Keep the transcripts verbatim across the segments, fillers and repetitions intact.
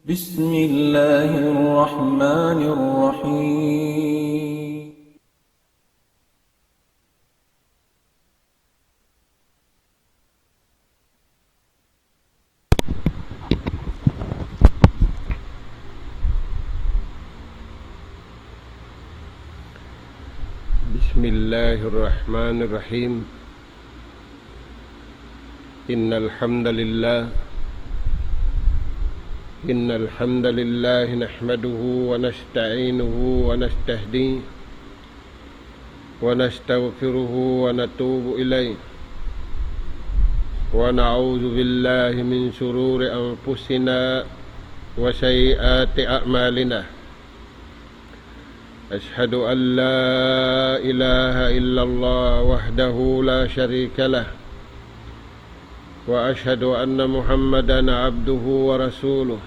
بسم الله الرحمن الرحيم. بسم الله الرحمن الرحيم. إن الحمد لله، إن الحمد لله نحمده ونستعينه ونستهديه ونستغفره ونتوب إليه، ونعوذ بالله من شرور أنفسنا وسيئات أعمالنا. أشهد أن لا إله إلا الله وحده لا شريك له، وأشهد أن محمدا عبده ورسوله،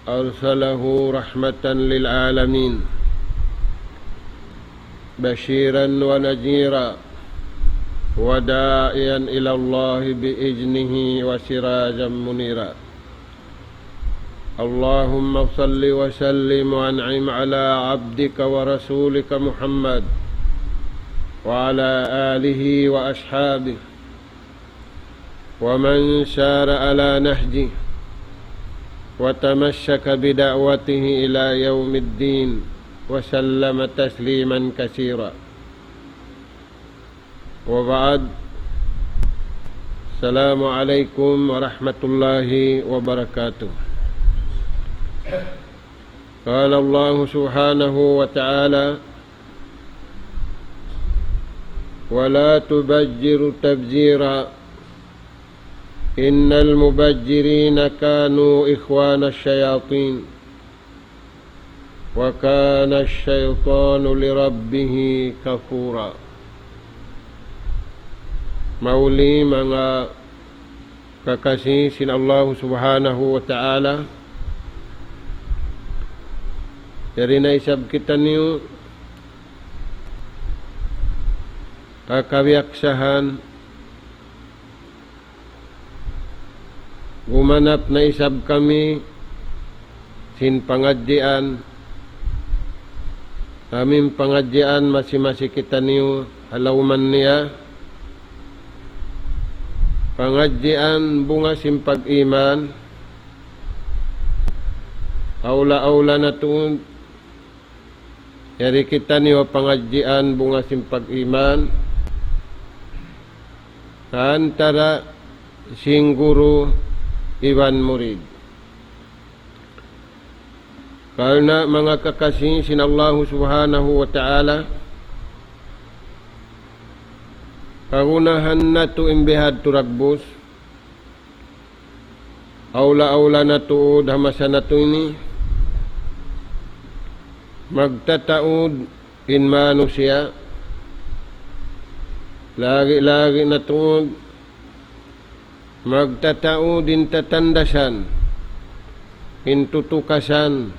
أرسله رحمة للعالمين، بشيرا ونذيرا، وداعيا إلى الله بإذنه وسراجا منيرا. اللهم صل وسلم وأنعم على عبدك ورسولك محمد وعلى آله وأصحابه ومن سار على نهجه وتمسك بدعوته إلى يوم الدين وسلم تسليما كثيرا. وبعد، السلام عليكم ورحمة الله وبركاته. قال الله سبحانه وتعالى: ولا تبذروا تبذيرا، إن المبذرين كانوا إخوان الشياطين، وكان الشيطان لربه كفورا. Mahuli manga kakasi sin Allahu Subhanahu wa Ta'ala, yari na isab kitaniyu ha kabiyaksahan, gumanap na isab kami sin pangadjian, amu in pangadjian masi-masi kitaniyu ha lawman niya, pangadjian bunga sin pag-iman, awla-awla na tuud, yari kitaniyu ha pangadjian bunga sin pag-iman, ha antara sin guru iban murid. Karna' manga kakasi sin Allahu Subhanahu wa Ta'ala, kagunahan natu' in bihadtu dagbus, awla-awla na tuud ha masa natu' ini, magtataud in manusiya', lagi'-lagi' na tuud, magtataud in tatandasan, in tutukasan,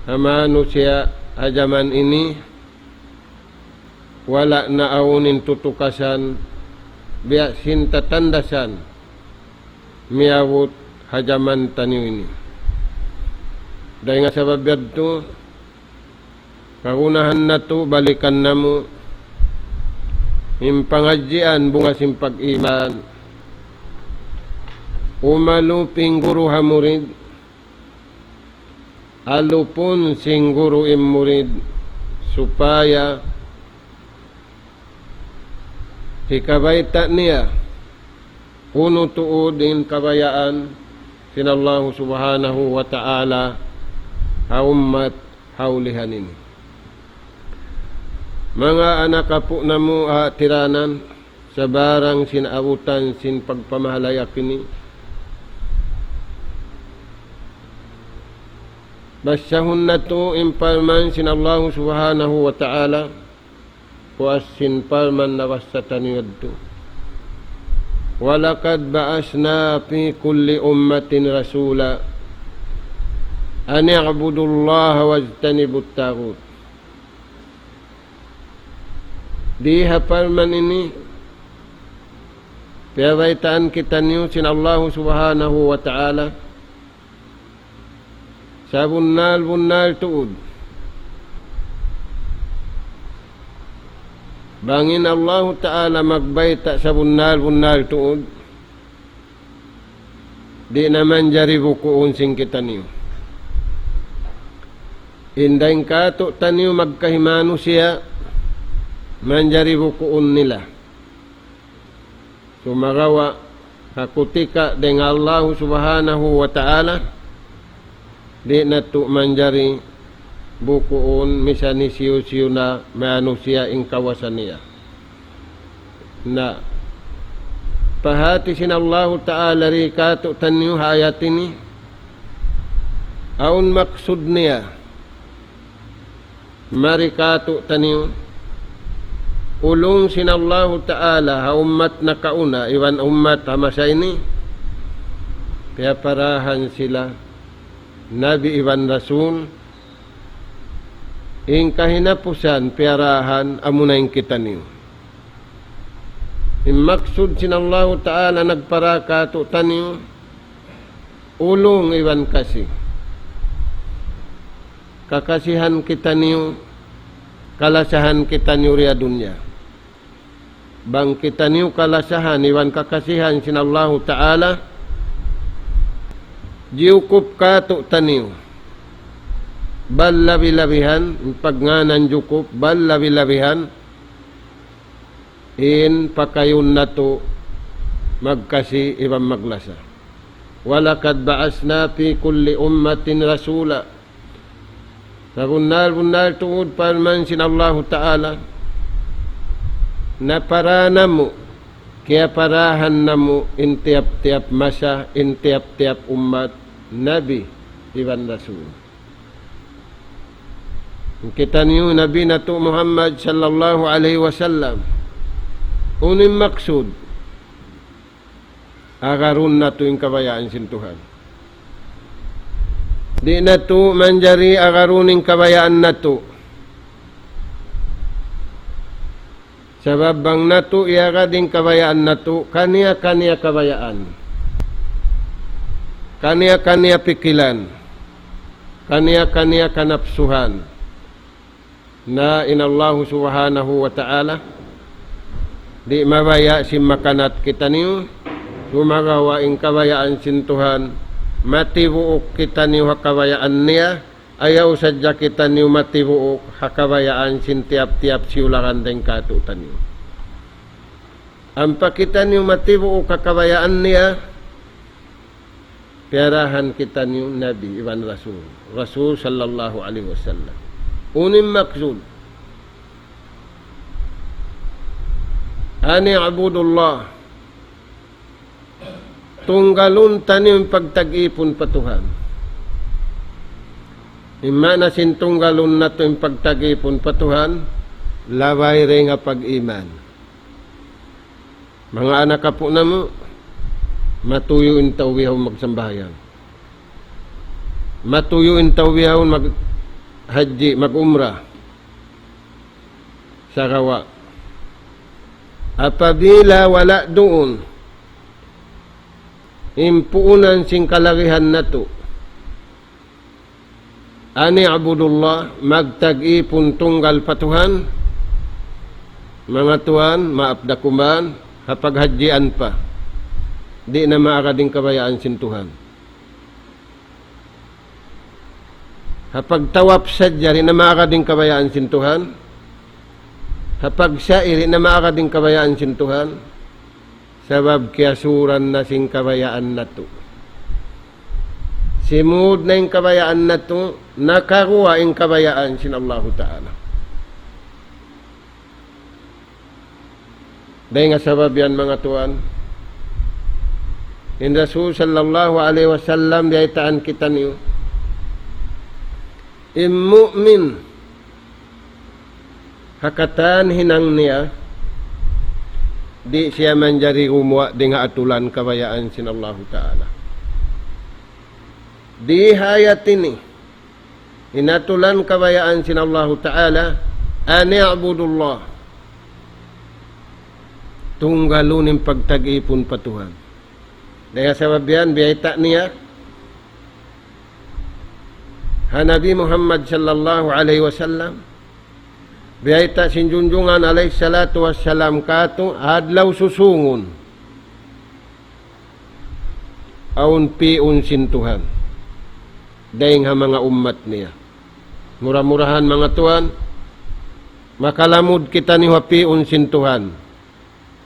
ha manusiya' ha jaman ini, wala' na awn in tutukasan, biya' sin tatandasan, miyabut ha jaman taniyu ini. Dayn ha sabab yadtu, kagunahan natu' balikan namu' in pangadjian bunga sin pag-iman. Umalup in guru ha murid, alupun sin guru in murid, supaya hikabayta' niya unu tuud in kabayaan sin Allahu Subhanahu wa Ta'ala ha ummat ha ulihan ini. Manga anak apu' namu' ha tiranan, sabarang sin abutan sin pagpamahalayak ini, basahun natu' in parman sin Allahu Subhanahu wa Ta'ala, puas sin parman nabasa taniyu yadtu. وَلَقَدْ بَعَثْنَا فِي كُلِّ أُمَّةٍ رَسُولًا أَنِ اعْبُدُوا اللَّهَ وَاجْتَنِبُوا الطَّاغُوتَ. Di ha parman ini, piyabaytaan kitaniyu sin Allahu Subhanahu wa Ta'ala, Sabunnal-bunnal tuud. Bang in Allahu Ta'ala magbayta' sabunnal-bunnal tuud, di' na manjari bukuun sin kitaniyu. In dayn kātu'niyu magkahi manusiya', manjari bukuun nila. Sumagawa', ha kutika' dayn ha Allahu Subhanahu wa Ta'ala, di' natu' manjari bukuun misan hisiyu-siyu na manusiya' in kawasa niya. Na, pahāti sin Allahu Ta'ala di kātu'niyu ha ayat ini, awn maksud niya. Mari kātu'niyu, ulung sin Allahu Ta'ala ha ummat nakauna iban ummat ha masa ini, piyaparahan sila nabi iban rasul, in kahinapusan piyarahan amuna in kitaniyu. In maksud sin Allahu Ta'ala nagpara kātu'niyu, ulung iban kasi. Kakasihan kitaniyu, kalasahan kitaniyu di ha dunya. Bang kitaniyu kalasahan iban kakasihan sin Allahu Ta'ala, jiyukup kātu'niyu. Bal labi-labihan, in pagngānan jiyukup, bal labi-labihan, in pakayun natu' magkasi iban maglasa. وَلَقَدْ بَعَثْنَا فِي كُلِّ أُمَّةٍ رَسُولًا. Sabunnal-bunnal tuud parman sin Allahu Ta'ala, napara namu', kiyaparahan namu' in tiyap-tiyap masa, in tiyap-tiyap ummat, nabi iban rasul. Kitaniyu Nabi natu' Muhammad sallallahu alayhi wasallam. Unu in maksud? Agarun natu' in kabayaan sin Tuhan. Di' natu' manjari agarun in kabayaan natu'. Sabab bang natu' iyagad in kabayaan natu', kaniya-kaniya kabayaan. Kaniya-kaniya pikilan. Kaniya-kaniya kanapsuhan. Na in Allahu Subhanahu wa Ta'ala, di' mabaya' sin makanat kitaniyu, sumagawa' in kabayaan sin Tuhan, matibuuk kitaniyu ha kabayaan niya, ayaw sadja kitaniyu matibuuk ha kabayaan sin tiyap-tiyap siyulakan dayn kātu'niyu. Ampa kitaniyu matibuuk ha kabayaan niya, piyarahan kitaniyu Nabi iban Rasul, Rasul sallallahu alayhi wasallam. Unu in maksud? أَنِ اعْبُدُوا اللَّهَ. Tunggalun taniyu in pagtag-ipun pa Tuhan. In maana sin tunggalun natu' in pagtag-ipun pa Tuhan, labay dayn ha pag-iman. Manga anak apu' namu', matuyu' in tau bihaun magsambahayang. Matuyu' in tau bihaun maghajji, mag-umrah. Sagawa'. Apabila wala' duun in puunan sin kalagihan natu', أَنِ اعْبُدُوا اللَّهَ, magtag-ipun tunggal pa Tuhan, manga tuwan, maap da kuman, ha paghajjian pa. Di' na maagad in kabayaan sin Tuhan. Ha pagtawaf sadja, di' na maagad in kabayaan sin Tuhan. Ha pagsa'i, di' na maagad in kabayaan sin Tuhan. Sabab kiyasuran na sin kabayaan natu'. Simud na in kabayaan natu', nakaguwa' in kabayaan sin Allahu Ta'ala. Dayn ha sabab yan, manga tuwan, in Rasul sallallahu alayhi wasallam biyaytaan kitaniyu, in mu'min, ha katan hinang niya, di' siya manjari gumuwa' dayn ha atulan kabayaan sin Allahu Ta'ala. Di ha ayat ini, in atulan kabayaan sin Allahu Ta'ala, أَنِ اعْبُدُوا اللَّهَ. Tunggalun in pagtag-ipun pa Tuhan. Dayn ha sabab yan, biyayta' niya, Ha Nabi Muhammad sallallahu alayhi wasallam, biyayta' sin Junjungan alayhi salatu wassalam kātu', adlaw susungun, awn pi'un sin Tuhan dayn ha manga ummat niya. Mura-murahan, manga tuwan, makalamud kitaniyu ha pi'un sin Tuhan.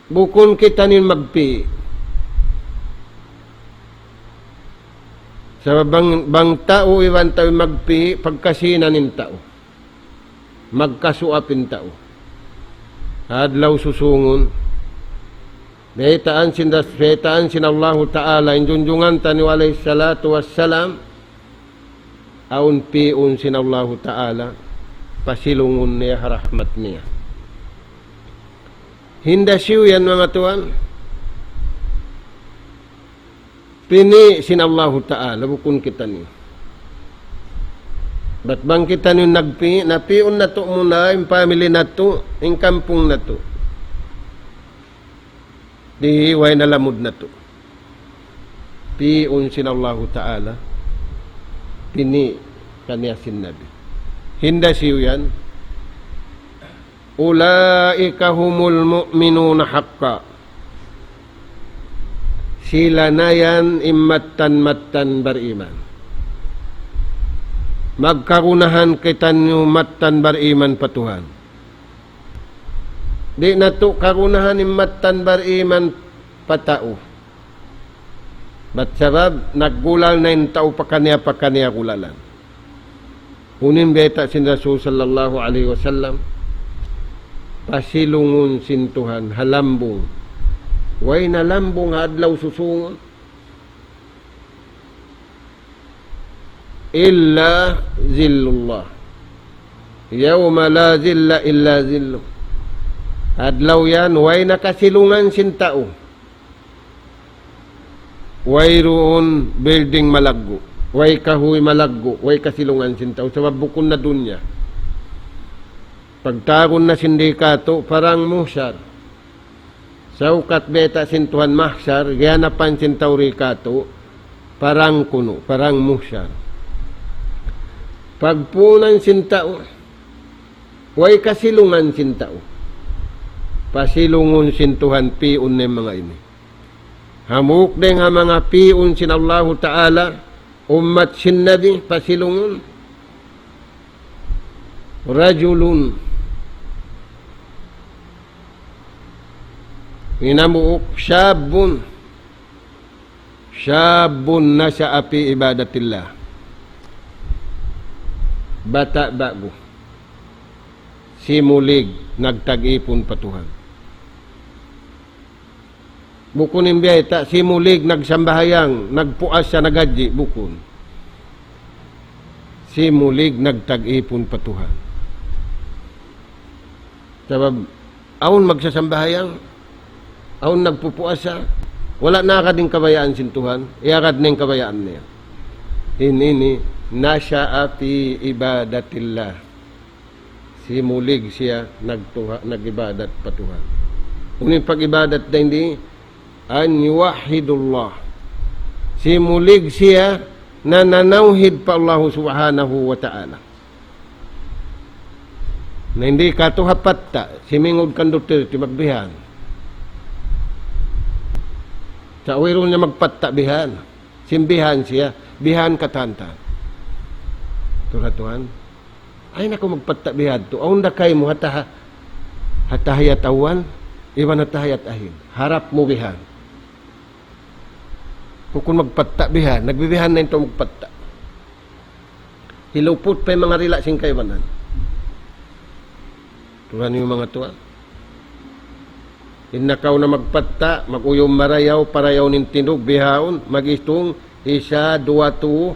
Bukun kitaniyu magpi'. Sabab bang, bang tau iban tau magpi', pagkasīnan in tau. Magkasuap in tau. Adlaw susungun, baytaan sin das-, baytaan sin Allahu Ta'ala, in Junjungan taniyu alayhi salatu wassalam, awn pi'un sin Allahu Ta'ala, pasilungun niya ha rahmat niya. Hinda siyu yan, manga tuwan. Pini' sin Allahu Ta'ala, bukun kitaniyu. Bat bang kitaniyu nagpi', na pi'un natu' muna in family natu', in kampung natu'. Di' way na lamud natu'. Pi'un sin Allahu Ta'ala, pini' kaniya sin Nabi. Hinda siyu yan. أولئك هم المؤمنون حقا. Sila na yan in mattan-mattan bariman. Magkagunahan kitaniyu mattan bariman pa Tuhan. Di' natu' kagunahan in mattan bariman pa tau. Bat sabab, naggulal na in tau pakaniya-pakaniya gulalan. Unu in bayta' sin Rasul sallallahu alayhi wasallam, pasilungun sin Tuhan ha lambung. Way na lambung ha adlaw susungun. إلا ظل الله يوم لا ظل إلا ظله. Adlaw yan, way na kasilungan sin tau. Wayruun building malaggu', way kahuy malaggu', way kasilungan sin tau, sabab bukun na dunya. Pagtagun na sin di kātu', parang muhsar. Saukat bayta' sin Tuhan mahsar, giyanapan sin tau di kātu', parang kunu', parang muhsar. Pagpuunan sin tau, way kasilungan sin tau. Pasilungun sin Tuhan pi'un na in manga ini. Hambuuk dayn ha manga pi'un sin Allahu Ta'ala, ummat sin Nabi, pasilungun. رجل, in hambuuk, شاب, شاب نشأ في عبادة الله. Bata' ba'gu. Simulig nagtag-ipun pa Tuhan. Bukun in biyayta', simulig nagsambahayang, nagpuasa, naghajji, bukun. Simulig nagtag-ipun pa Tuhan. Sabab, awn magsasambahayang, awn nagpupuasa, wala' naagad in kabayaan sin Tuhan, iagad na in kabayaan niya. In ini, نشأ في عبادة الله. Simulig siya nagtuha-, nag-ibadat pa Tuhan. Unu in pag-ibadat dayn di, أن يوحد الله. Simulig siya nananawhid pa Allah Subhanahu wa Ta'ala. Na in di kātu' ha patta', simingud kan Duterte magbihan. Sa' wayruun niya magpatta' bihan. Simbihan siya, bihan katantan. Tuhan, Tuhan. Ay naku, magpatta' bihan tu. Awn da kaymu ha taha-, ha tahiyat awwal, iban ha tahiyat akhir. Harap mu bihan. Bukun magpatta' bihan, nagbibihan na in tau magpatta'. Hiluput pa in manga rila sin kaibanan. Tuhan niyu manga tuwan. In nakauna magpatta', mag-uyum marayaw, parayaw in tindug, bihaun, mag-itung, isa, duwa, tū,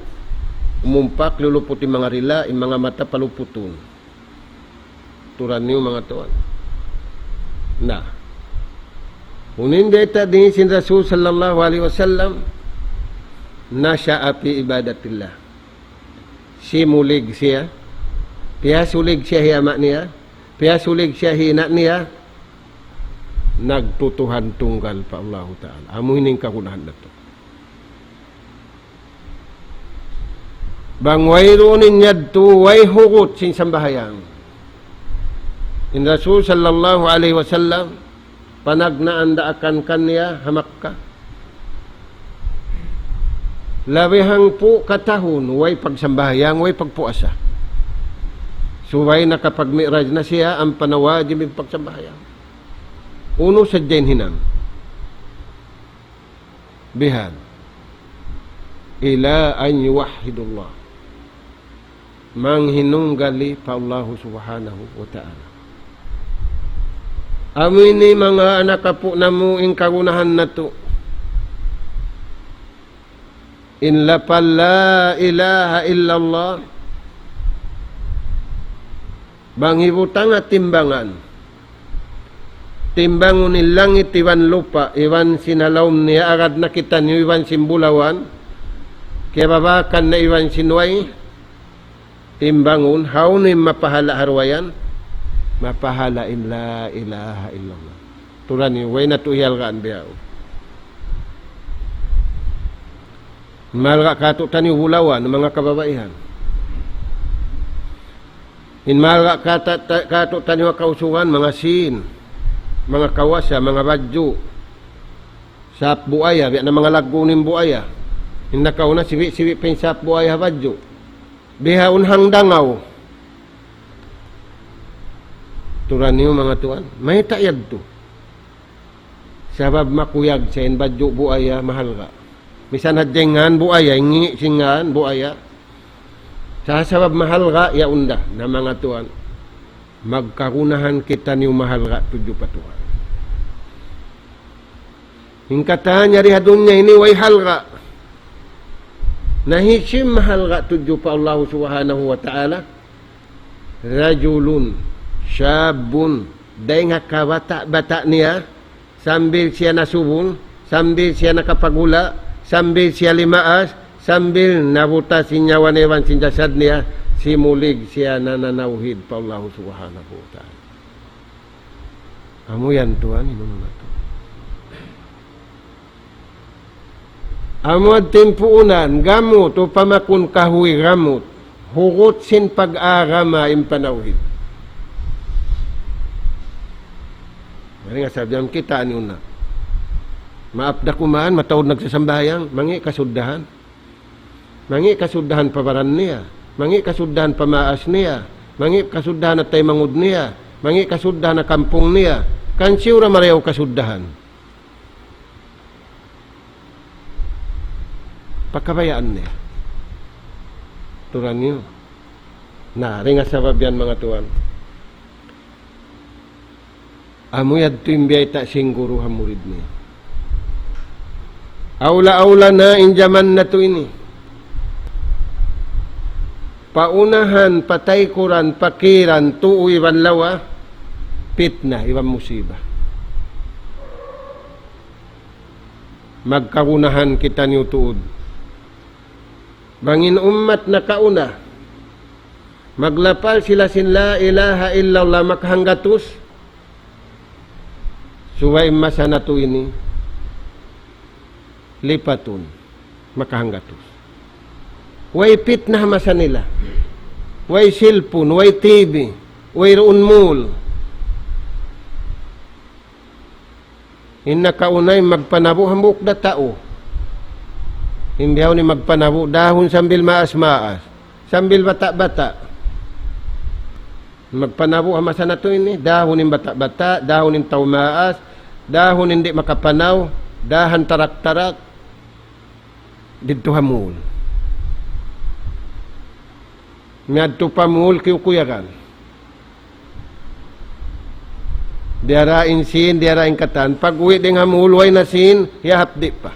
umumpak, luluput in manga rila, in manga mata paluputun. Turan niyu manga tuwan. Na. Unu in bayta' dayn sin Rasul sallallahu alayhi wasallam, نشأ في عبادة الله. Simulig siya. Piyasulig siya hi ama' niya. Piyasulig siya hi ina' niya. Nagtutuhan tunggal pa Allahu Ta'ala. Amu ini in kagunahan natu'. Bang wayruun in yadtu, way hugut sin sambahayang. In Rasul sallallahu alayhi wasallam, panagnaan daakan kaniya ha Makkah. Labi hangpu' katahun, way pagsambahayang, way pagpuasa. Subay nakapag-mi'raj na siya, ampa na wajib in pagsambahayang. Unu sadja in hinang. Bihan. Ila an yuwahhidullah. Manghinunggali pa Allahu Subhanahu wa Ta'ala. Amu ini manga anak apu' namu' in kagunahan natu'. In lapal la ilaha illallah. Bang hibutang ha timbangan. Timbangun in langit iban lupa', iban sin ha lawm niya agad na kitaniyu, iban sin bulawan, kiyababakan na iban sin way, timbangun, hawnu in mapahala' ha duwa yan, mapahala' in la ilaha illallah. Tuud niyu, way natu' hihalgaan bihaun. Mahalga' katu'taniyu bulawan, manga kababaihan. In mahalga' kata-, ta-, katu'taniyu ha kausugan, manga sin, manga kawasa, manga badju'. Sap buaya, biya' na manga laggu' in buaya. In nakauna sibi'-sibi' pa in sap buaya ha badju'. Bihaun hangdangaw. Tuud niyu manga tuwan, mayta' yadtu. Sabab makuyag sa in badju' buaya mahalga'. Misan hadja in ngan buaya, in ngi' sin ngan buaya. Sa sabab mahalga', yaun da, na manga tuwan. Magkagunahan kitaniyu mahalga' tudju pa Tuhan. In katan yari ha dunya ini way halga'. Na hisiyu in mahalga' tudju pa Allahu Subhanahu wa Ta'ala? Rajulun shabun, dayn ha kabata'-bata' niya, sambil siya nasubul, sambil siya nakapagula', sambil siya limaas, sambil nabutas in nyawa niya iban sin jasad niya, simulig siya nananawhid pa Allahu Subhanahu wa Ta'ala. Amu yan tuwan, in unu natu'. Amu yadtu in puunan, gamut, upama kun kahuy gamut, hugut sin pag-agama in panawhid. Mari nga sabihan kita ani una. Maap da kuman, mataud nagsasambahayang, mangi' kasuddahan. Mangi' kasuddahan pa baran niya, mangi' kasuddahan pa maas niya, mangi' kasuddahan ha taymanghud niya, mangi' kasuddahan ha kampung niya, kan siyu ra marayaw kasuddahan. Pakabayaan niya. Turan niyu. Na, dayn ha sabab yan manga tuwan. Amu yadtu in biyayta' sin guru ha murid niya. Awla-awla na in jaman natu' ini. Paunahan, pataykuran, pakiran, tuu iban lawa, pitna iban musiba. Magkagunahan kitaniyu tuud. Bang in ummat nakauna, maglapal sila sin la ilaha illallah makahanggatus, subay in masa natu' ini, lipatun, makahanggatus. Way pitna ha masa nila. Way cellphone, way T V, wayruun mall. In nakauna in magpanabu' hambuuk da tau. In bihaun in magpanabu' dahun sambil maas-maas, sambil bata'-bata'. Magpanabu' ha masa natu' ini, dahun in bata'-bata', dahun in tau maas, dahun in di' makapanaw, dahan tarak-tarak. Didtu ha mall. Miyadtu pa mall, kiyukuyagan. Diyara in sin, diyara in katan. Pag-uwi' dayn ha mall, way na sin, hiyahapdi' pa.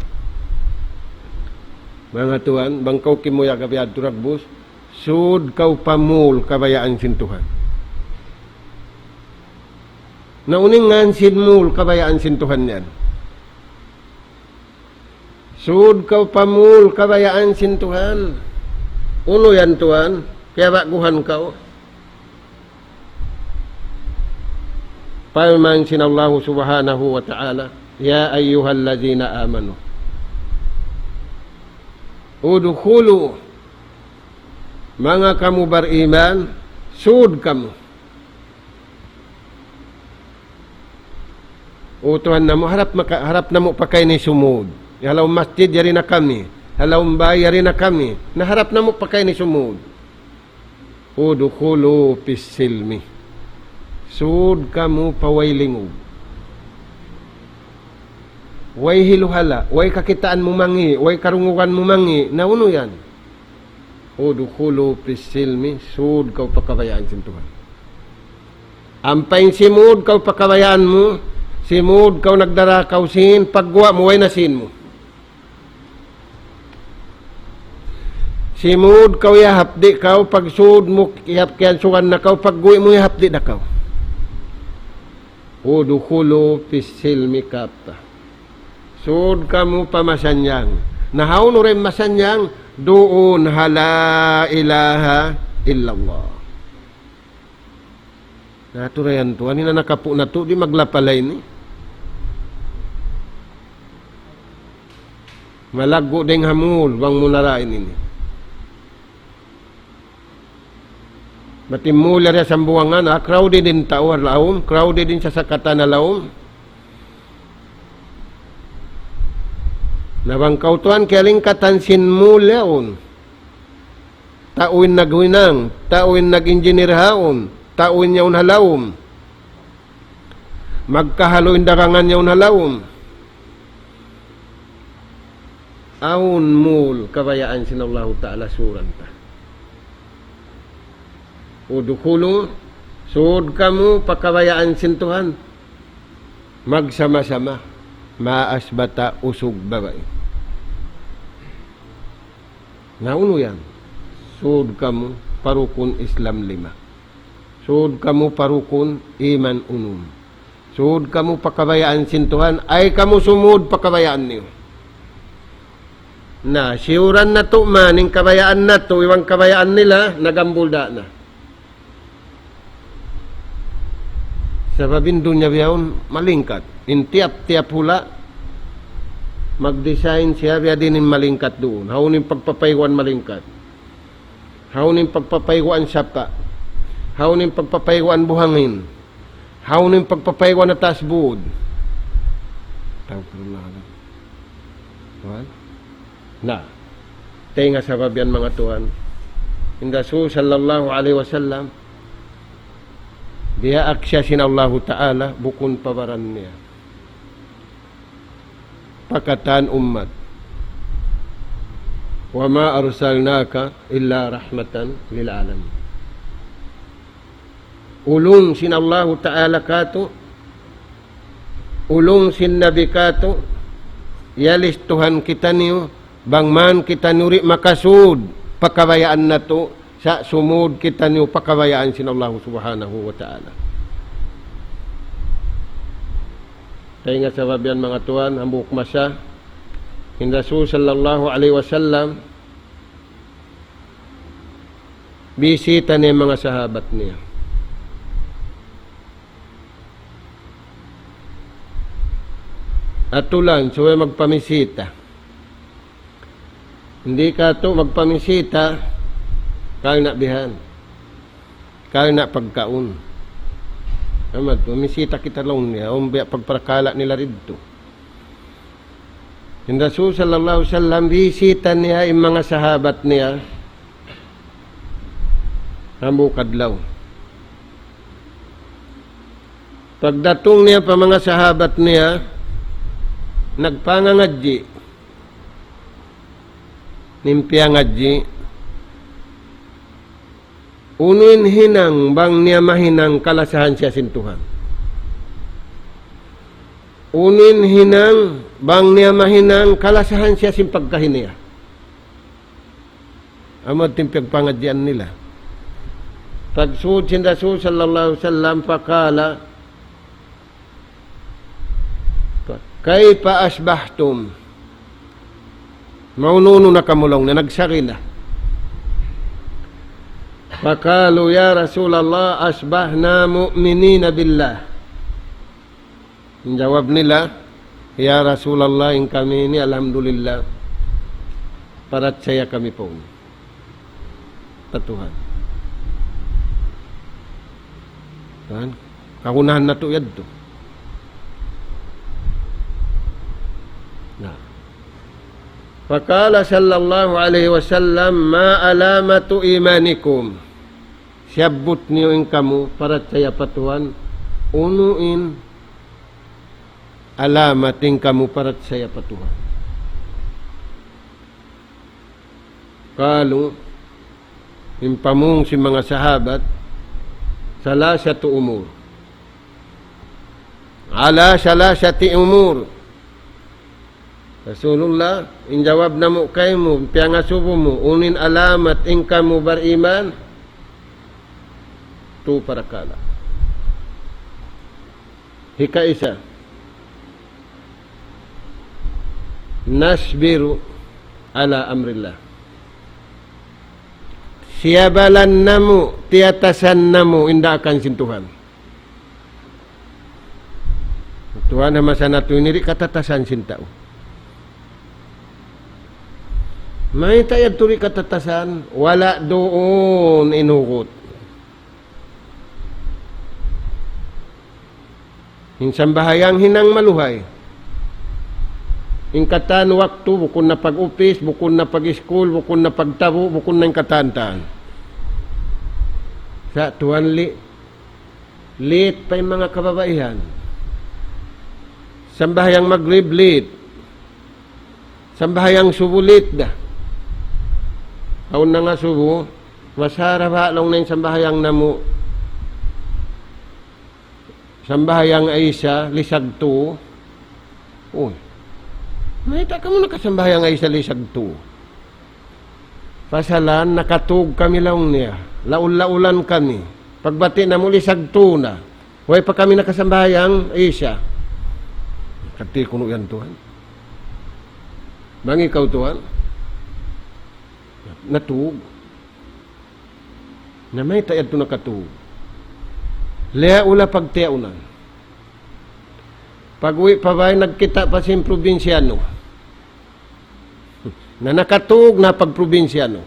Manga tuwan, bang kaw kimuyag ha biyadtu dagbus, sud kaw pa mall kabayaan sin Tuhan. Na unu in ngan sin mall kabayaan sin Tuhan yan? Sud kaw pa mall kabayaan sin Tuhan. Unu yan tuwan? Kiyaba'guhan kaw. Parman sin Allahu Subhanahu wa Ta'ala, يا أيها الذين آمنوا ادخلوا Manga kamu bariman, sud kamu. O Tuhan namu', harap maka-, harap namu' pa kayni sumud. Ha lawm masjid yari na kami. Ha lawm bay yari na kami. Na harap namu' pa kayni sumud. ادخلوا في السلم. Sud kamu pa way lingug. Way hiluhala', way kakitaan mu mangi', way karungugan mu mangi', na unu yan? ادخلوا في السلم, sud kaw pa kabayaan sin Tuhan. Ampa in simud kaw pa kabayaan mu, simud kaw nagdara kaw sin, pagguwa' mu way na sin mu. Simud kaw, iyahapdi' kaw, pagsud mu, iyahap-, kiyansugan na kaw, pagguwi' mu, iyahapdi' da kaw. ادخلوا في السلم كافة. Sud kamu pa masanjang. Na hawnu ra in masanjang, duun ha la ilaha illallah. Na, atu ra yan, tuwan, in anak apu' natu', di' maglapalay ini. Malaggu' dayng ha mall, bang mu narain ini. Bat in mall yari ha Sambuwangan, ah, crowded in tau ha lawm, crowded in sasakatan ha lawm. Na bang kaw tuwan kiyalingkatan sin mall yaun. Tau in naghinang, tau in nag-engineer haun, tau in yaun ha lawm. Magkahalu in dagangan yaun ha lawm. Awn mall kabayaan sin Allahu Ta'ala suran ta. ادخلوا, sud kamu pa kabayaan sin Tuhan. Magsama-sama, maas bata', usug babai. Na unu yan? Sud kamu pa rukun Islam lima. Sud kamu pa rukun iman unum. Sud kamu pa kabayaan sin Tuhan, ay kamu sumud pa kabayaan niyu. Na, siyuran natu' man, in kabayaan natu', iban kabayaan nila, nagambul da na. Sabab in dunya bihaun malingkat. In tiyap-tiyap hula', mag-design siya biya' diin in malingkat duun. Hawnu in pagpapayguan malingkat. Hawnu in pagpapayguan sapa'. Hawnu in pagpapayguan buhangin. Hawnu in pagpapayguan ha taas būd. Astagfirullah. Tuwan. Na, taynga sabab yan, manga tuwan. In Rasul sallallahu alayhi wasallam, diyaak siya sin Allahu Ta'ala, bukun pa baran niya. Pa katan ummat. وما أرسلناك إلا رحمة للعالمين. Ulung sin Allahu Ta'ala katu', ulung sin Nabi katu', iyalis Tuhan kitaniyu, bang man kitaniyu di' makasud pa kabayaan natu', sa' sumud kitaniyu pa kabayaan sin Allahu Subhanahu wa Ta'ala. Taynga sabab yan, manga tuwan, hambuuk masa, in Rasul sallallahu alayhi wasallam, bisita niya in manga sahabat niya. Atulan, subay magpamisita. Di' katu' magpamisita, karna' bihan. Karna' pagkaun. Amat, mamisita kita laung niya, awn biya' pagparakala' nila didtu. In Rasul sallallahu alayhi wasallam, bisita niya in manga sahabat niya, hambuuk adlaw. Pagdatung niya pa manga sahabat niya, nagpangangadji'. In piyangadji', unu in hinang bang niya mahinang kalasahan siya sin Tuhan? Unu in hinang bang niya mahinang kalasahan siya sin pagkahi niya? Amu in piyagpangadjian nila. Pagsud sin Rasul sallallahu alayhi wasallam, فقال, كيف أصبحتم؟ Maunu-unu na kamu laung niya, nagsari na. فقالوا يا رسول الله أصبحنا مؤمنين بالله. Jawab nila, "Ya Rasulullah, in kami ini, alhamdulillah, parachaya kami pa unu." Tuhan. Kan? Kagunahan natu' yadtu. Na. فقال صلى الله عليه وسلم: ما علامة إيمانكم؟ Siyabbut niyu in kamu parachaya pa Tuhan, unu in alamat in kamu parachaya pa Tuhan? قالوا, in pamung sin manga sahabat, ثلاثة أمور. على ثلاثة أمور. Rasulullah, in jawab namu' kaymu, piyangasubu mu, unu in alamat in kamu bariman, tu parakala'. Hikaisa, نصبر على أمر الله. Siyabalan namu', tiyatasan namu', in daakan sin Tuhan. Tuhan, ha masa natu' ini di' katatasan sin tau. Mayta' yadtu di' katatasan, wala' duun in hugut. In sambahayang hinang maluhay. In katan waktu, bukun na pag-upis, bukun na pag-iskul, bukun na pagtabu', bukun na in katan-katan. Sa' tuwan li, late pa in manga kababaihan. Sambahayang magrib, late. Sambahayang subu, late da. Awn na nga subu, masara ba laung na in sambahayang namu'. Sambahayang Isya, lisag tu. Uy. Mayta' kamu nakasambahayang Isya lisag tu? Pasalan, nakatug kami laung niya. Laul-laulan kami. Pagbati' namu' lisag tu na. Way pa kami nakasambahayang Isya. Kati kunu' yan, Tuhan. Bang ikaw, Tuhan. Natug. Na mayta' yadtu nakatug. Liyaula pagtiyaunan. Pag-uwi' pa bay, nagkita' pa sin probinsyano. Na nakatug na pagprobinsyano.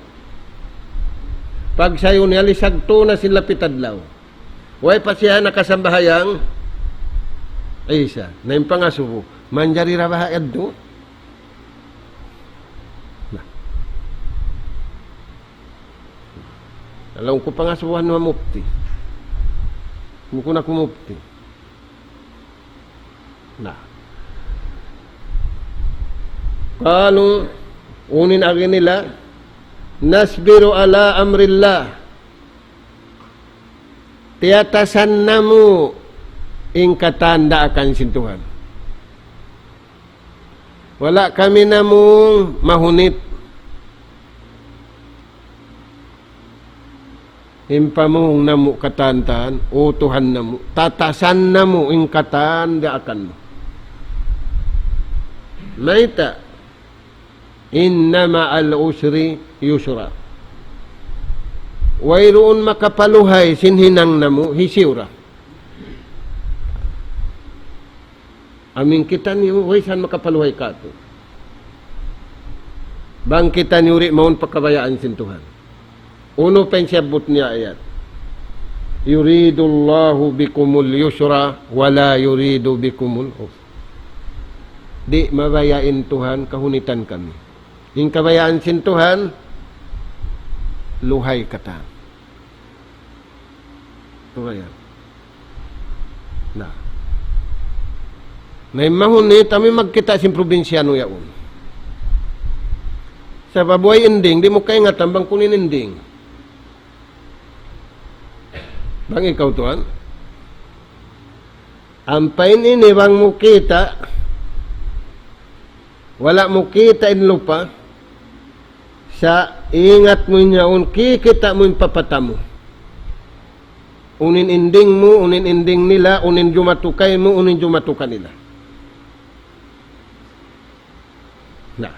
Pagsayu niya, lisag tu na sin lapit adlaw. Way pa siya nakasambahayang Isya. Na in pangasubu, manjari ra baha' yadtu? Na. Laung ku pangasubuhan ha mufti. Bukun aku mufti. Na. Qalu, unu in agi nila, نصبر على أمر الله. Tiyatasan namu' in katan daakan sin Tuhan. Wala' kami namu' mahunit. In pamung namu' katan-katan, O Tuhan namu', tatasan namu' in katan daakan mu. Mayta', إن مع العسر يسرا. Wayruun makapaluhay sin hinang namu', hisiyu ra. Amu in kitaniyu, way san makapaluhay katu'. Bang kitaniyu di' mawn pa kabayaan sin Tuhan. Unu pa in siyabbut niya ayat? يريد الله بكم اليسر ولا يريد بكم العسر. Di' mabaya' in Tuhan kahunitan kami. In kabayaan sin Tuhan, luhay katan. Tuud yan. Na. Na in mahunit, amu in magkita' sin probinsyanu yaun. Sabab way ending, di' mu kaingatan bang kunu' in ending. Bang ikaw tuwan. Ampa in ini bang mu kita', wala' mu kita' in lupa, sa' ingat mu in yaun, kikita' mu in papata mu. Unu in ending mu, unu in ending nila, unu in jumatu kaymu, unu in jumatu kanila. Na.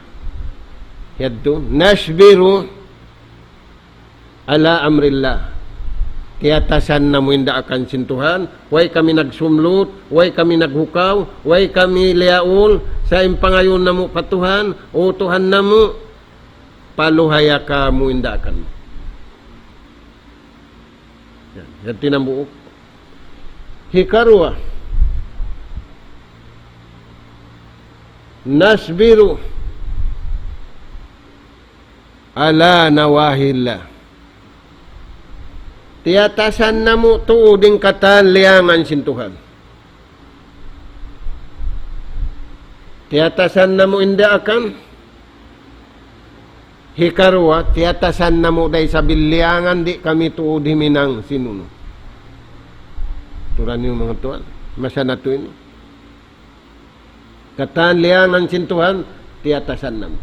Yadtu, نصبر على أمر الله. Tiyatasan namu' in daakan sin Tuhan, way kami nagsumlut, way kami naghukaw, way kami liyaul, sa' in pangayuun namu' pa Tuhan, O Tuhan namu', paluhaya kamu in daakan mu. Yan, yan in hambuuk. Hikaruwa, nasbiru ala nawahillah. Tiyatasan namu' tuud in katan liyangan sin Tuhan. Tiyatasan namu' in daakan. Hikaruwa, tiyatasan namu' da isab in liyangan, di' kami tuud himinang sin unu. Turan niyu manga tuwan. Masa natu' ini. Katan liyangan sin Tuhan, tiyatasan namu'.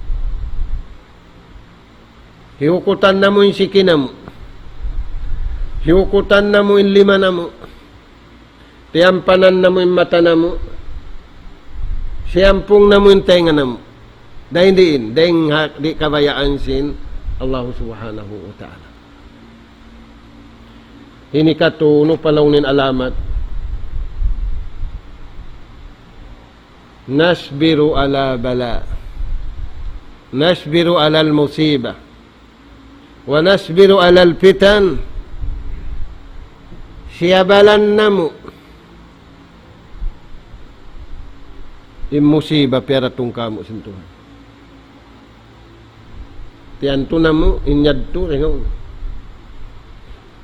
Hiyukutan namu' in siki namu'. Hiyukutan namu' in lima namu'. Tiyampanan namu' in mata namu'. Siyampung namu' in taynga namu'. Dayn diin, dayn ha, di' kabayaan sin Allah Subhanahu wa Ta'ala. Ini katu' unu pa laung niya in alamat. Nasbiru ala bala. Nasbiru ala al-musiba. Wa nasbiru ala al-fitan. Siyabalan namu' in musiba piyaratung kāmu' sin Tuhan. Tiyantu namu' in yadtu, ringaw.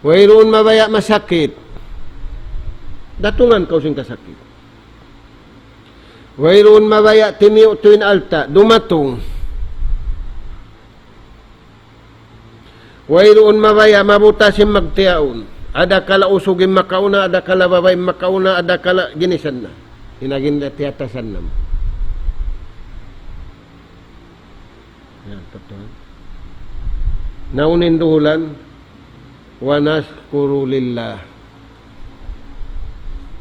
Wayruun mabaya' masakit. Datungan kaw sin kasakit. Wayruun mabaya' timiyu' tuud in alta', dumatung. Wayruun mabaya' mabutas in magtiyaun. Adakala usug in makauna, adakala babai in makauna, adakala ginisan na. In agi nila tiyatasan namu'. Yan, patuhan. Na unu in duhulan, wa nashkuru lillah.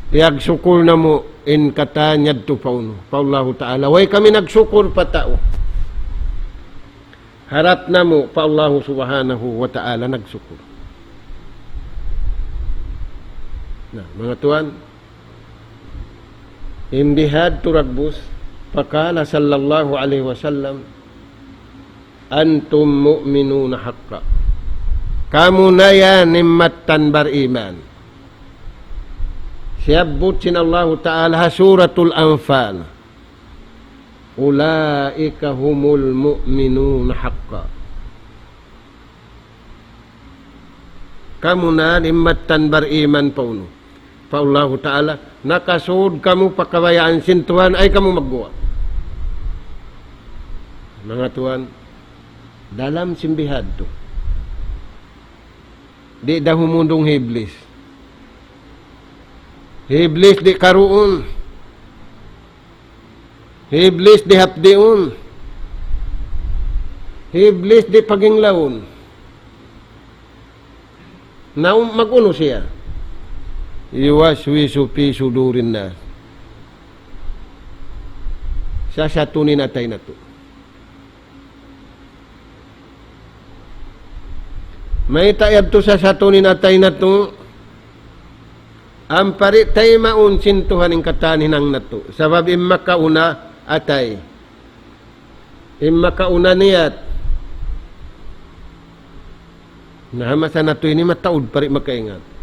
Piyagsukul namu' in katan yadtu pa unu, pa Allahu Ta'ala. Way kami nagsukul pa tau. Harap namu' pa Allahu Subhanahu wa Ta'ala nagsukul. Na, manga tuwan, in bihadtu dagbus, faqala sallallahu alayhi wasallam, antum mu'minuna haqqa. Kamu na yan in mattan bariman. Siyabbut sin Allahu Ta'ala ha Suratul Anfal. Ulaika humul mu'minuna haqqa. Kamu na in mattan bariman pa unu. Pa Allahu Ta'ala, nakasud kamu pa kabayaan sin Tuhan, ayaw kamu magguwa'. Manga tuwan, dalam sin bihadtu. Di' da humundung hi Iblis. Hi Iblis di' karuun. Hi Iblis di' hapdiun. Hi Iblis di' paginglawun. Na, um, mag-unu siya? Yuwaswisu fi sudurin nas. Sasatun in atay natu'. Mayta' yadtu sasatun in atay natu'? Ampa di' taymaun sin Tuhan in katan hinang natu'. Sabab in makauna atay. In makauna niyat. Na, ha masa natu' ini mataud pa di' makaingat.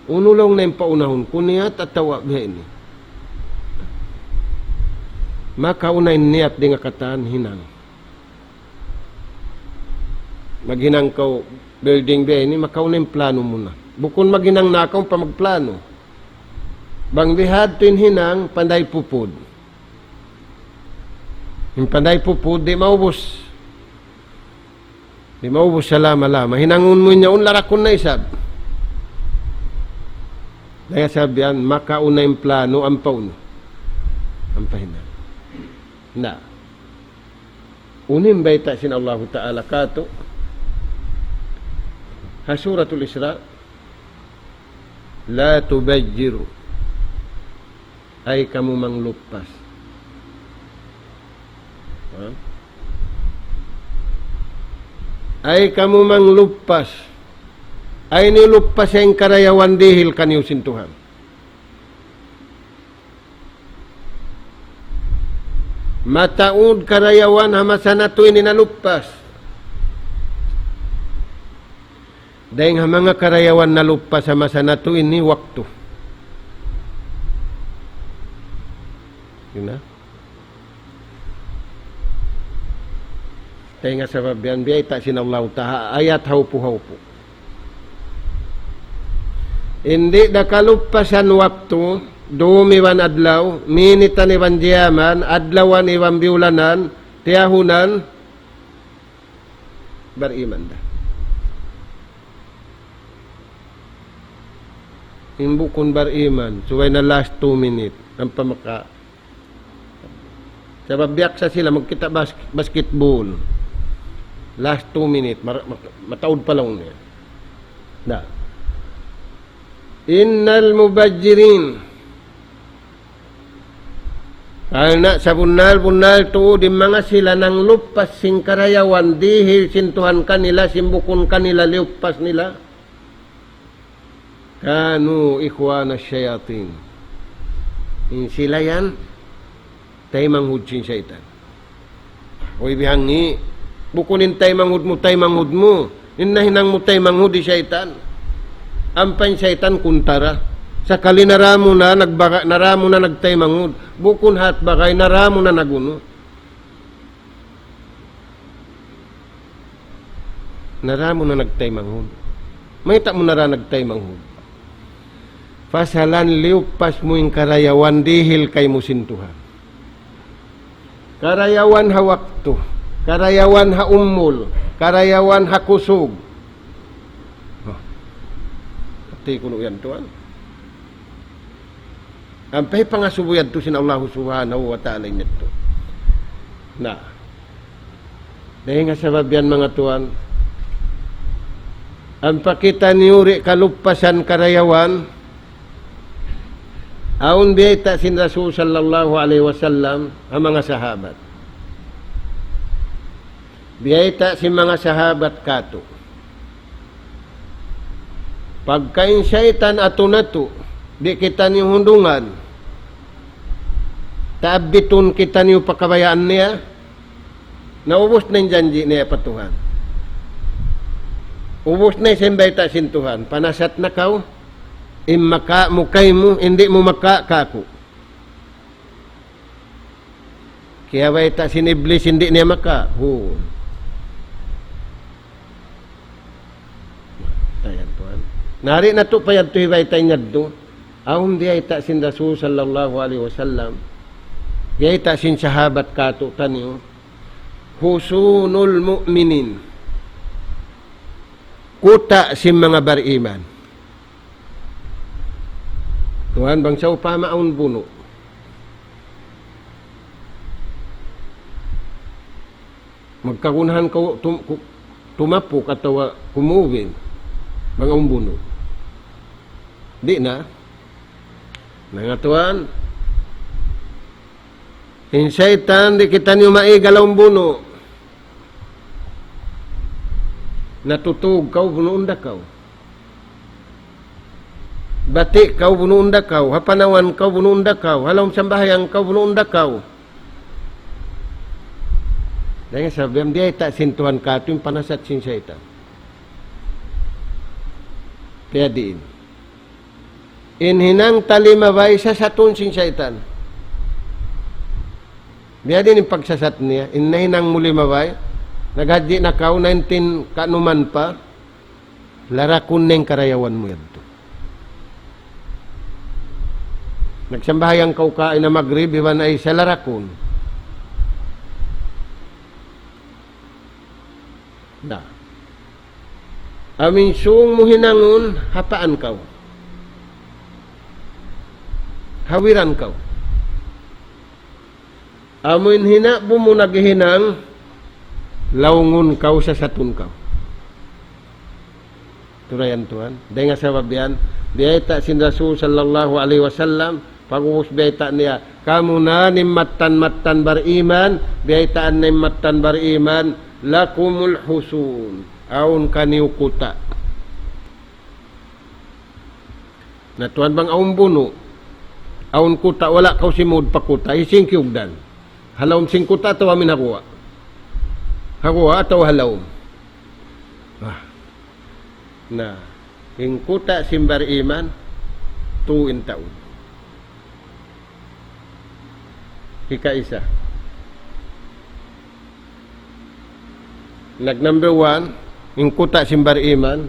Unu laung na in paunahun ku, niyat atawa biya' ini? Makauna in niyat dayn ha katan hinang. Maghinang kaw building biya' ini, makauna in plano muna. Bukun maghinang na kaw pa magplano. Bang bihadtu in hinang, panday pupud. In panday pupud, di' maubus. Di' maubus salama-lama. Hinangun mu in yaun, larakun na isab. Dayn ha sabab yan, makauna in plano, ampa unu. Ampa hinang. Na. Unu in bayta' sin Allahu Ta'ala katu'. Ha Suratul Isra. La tubazziru. Ayaw kamu mangluppas. Ha? Ayaw kamu mangluppas. Ayaw niyu luppas in karayawan dihil kaniyu sin Tuhan. Mataud karayawan ha masa natu' ini naluppas. Dayng ha manga karayawan naluppas ha masa natu' ini waktu. Yun na. Dayng ha sabab yan, biyayta' sin Allahu Ta'ala, ayat hawpu-hawpu. Di' da kaluppasan waktu, dum iban adlaw, minitan iban jaman, adlawan iban biyulanan, tiyahunan, bariman da. In bukun bariman, subay na last two minute, ampa maka-, sabab biyaksa sila magkita' bas-, basketball. Last two minute, mar-, mak-, mataud pa laung niya. Na. Innal mubajjirin. Karna' sabunnal-bunnal tuud in manga sila nangluppas sin karayawan dihil sin Tuhan kanila, sin bukun kanila liyuppas nila. Kanu ikhwana shayatin. In sila yan, taymanghud sin saytan. Uy, bihangi, bukun in taymanghud mu, taymanghud mu. In nahinang mu taymanghud hi saytan. Ampa in saytan kuntara. Sakali naramu na, nagbaga-, naramu na nagtaymanghud. Bukun hat bagay, naramu na nagunu. Naramu na nagtaymanghud. Mayta' mu nara nagtaymanghud? Pasalan liyuppas mu in karayawan dihil kaymu sin Tuhan. Karayawan ha waktu, karayawan ha umul, karayawan ha kusug. Oh. Hati kunu' yan, tuwan. Ampa hipangasubu yadtu sin Allahu Subhanahu wa Ta'ala in yadtu. Na. Dayng ha sabab yan, manga tuwan, ampa kitaniyu di' kaluppasan karayawan, awn biyayta' sin Rasul sallallahu alayhi wasallam ha manga sahabat. Biyayta' sin manga sahabat katu'. Pagka in saytan atu natu', di' kitaniyu hundungan, taabitun kitaniyu pa kabayaan niya, na ubus na in janji' niya pa Tuhan. Ubus na in bayta' sin Tuhan, panasat na kaw, in maka mu kaymu, in di' mu maka kaku'. Kiyabayta' sin Iblis, di' niya maka. Hu. Ayan, tuwan. Na di' natu' pa yadtu hibayta' in yadtu. Awn biyayta' sin Rasul sallallahu alayhi wasallam. Biyayta' sin sahabat katu' taniyu. Husunul mu'minin. Kuta' sin manga bariman. Tuwan, bang sawpama awn bunu'. Magkagunahan kaw tum-, ku-, tumapuk atawa kumubin. Bang awn bunu'. Di' na. Manga tuwan. In saytan, di' kitaniyu maigal awn bunu'. Natutug kaw, bunuun da kaw. Bati' kaw, bunuun da kaw. Ha panawan kaw, bunuun da kaw. Ha lawm sambahayang kaw, bunuun da kaw. Dayng ha sabab yan, biyayta' sin Tuhan katu' in panasat sin saytan. Piyadiin. In hinang ta limabay, sasatun sin saytan. Biya' diin in pagsasat niya, in nahinang mu limabay, naghadji' na kaw, nineteen kaanuman pa, larakun na in karayawan mu yadtu. Nagsambahayang kaw kaina magrib, iban ay sa larakun. Na. Amu in sūng mu hinangun, hapaan kaw. Hawiran kaw. Amu in hinang mu naghihinang, laungun kaw, sasatun kaw. Turayan tuwan. Dayn ha sabab yan, biyayta' sin Rasul sallallahu alayhi wasallam, pag'ubus biyayta' niya, kamu na in mattan-mattan bariman, biyaytaan na in mattan bariman, lakumul husun, awn kaniyu kuta'. Na tuwan bang awn bunu', awn kuta', wala' kaw simud pa kuta', hisiyu in kiyugdan? Ha lawm sin kuta' atawa amu in ha guwa'? Ha guwa' atawa ha lawm? Ah. Na, in kuta' sin bariman, tu in taud. Hikaisa. Nag number one, in kuta' sin bariman,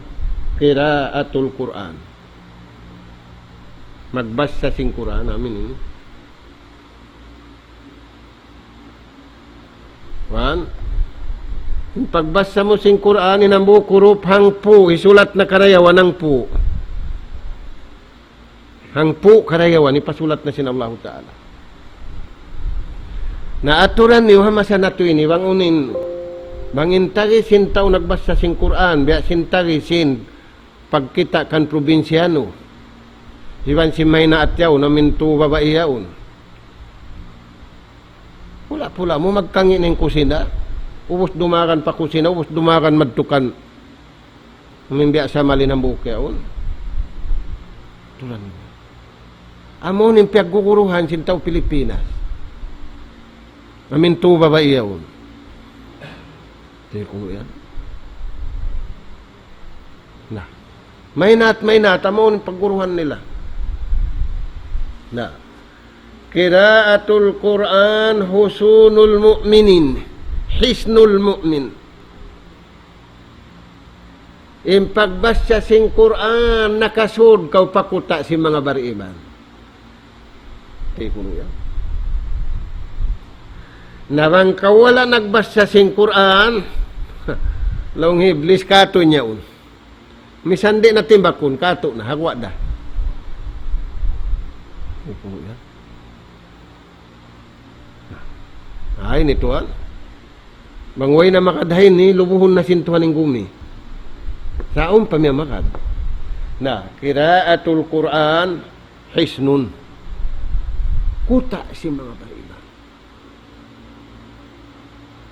qiraatul Qur'an. Magbasa sin Qur'an, amin ini. One. In pagbasa mu sin Qur'an, in hambuuk hurup hangpu', hisulat na karayawan hangpu'. Hangpu' karayawan, hipasulat na sin Allahu Ta'ala. Na aturan niyu ha masa natu' ini, bang unu in, bang in tari sin tau nagbasa sin Qur'an, biya' sin tari sin pagkita' kan probinsyano. Iban sin mahinaat yaun, amin tu babai yaun. Pula-pula mu magkangi' na in kusina. Ubus dumagan pa kusina, ubus dumagan madtu kan. Amin biya' sa malin hambuuk yaun. Tulan. Amu in piyagguguruhan sin tau Pilipinas. Amin tu babai yaun. Tiku yan. Na. Mahinaat, mahinaat, amu in pagguruhan nila. Na. Qiraatul Qur'an husunul mu'minin. Hisnul mu'min. In pagbasa sin Qur'an, nakasud kaw pa kuta' sin manga bariman. Tiku yan. Na bang kaw wala' nagbasa sin Qur'an, laung hi Iblis katu' niya yaun. Misan di' na timbakun, katu' na, hagwa' da. Tiku yan. Ay, ini Tuhan. Bang way na makad ha ini, lubuhun na sin Tuhan in gumi. Sa' awn pa miya makad. Na, qiraatul Qur'an, hisnun. Kuta' sin manga bariman.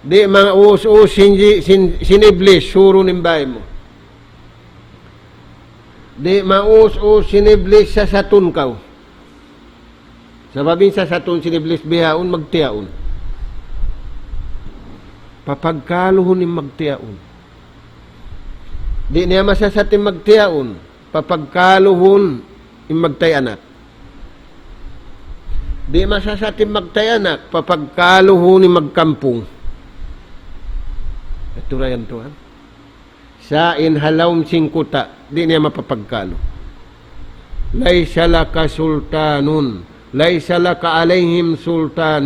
Di' maus-us sin, sin, sin Iblis, surun in bāy mu. Di' maus-us sin Iblis, sasatun kaw. Sabab in sasatun sin Iblis bihaun magtiyaun. Papagkaluhun in magtiyaun. Di' niya masasat in magtiyaun. Papagkaluhun in magtay anak. Di' masasat in magtay anak. Papagkaluhun in magkampung. Aturan yan, Tuhan. Sa' in ha lawm sin kuta', di' niya mapapagkalu. ليس لك سلطان، ليس لك عليهم سلطان.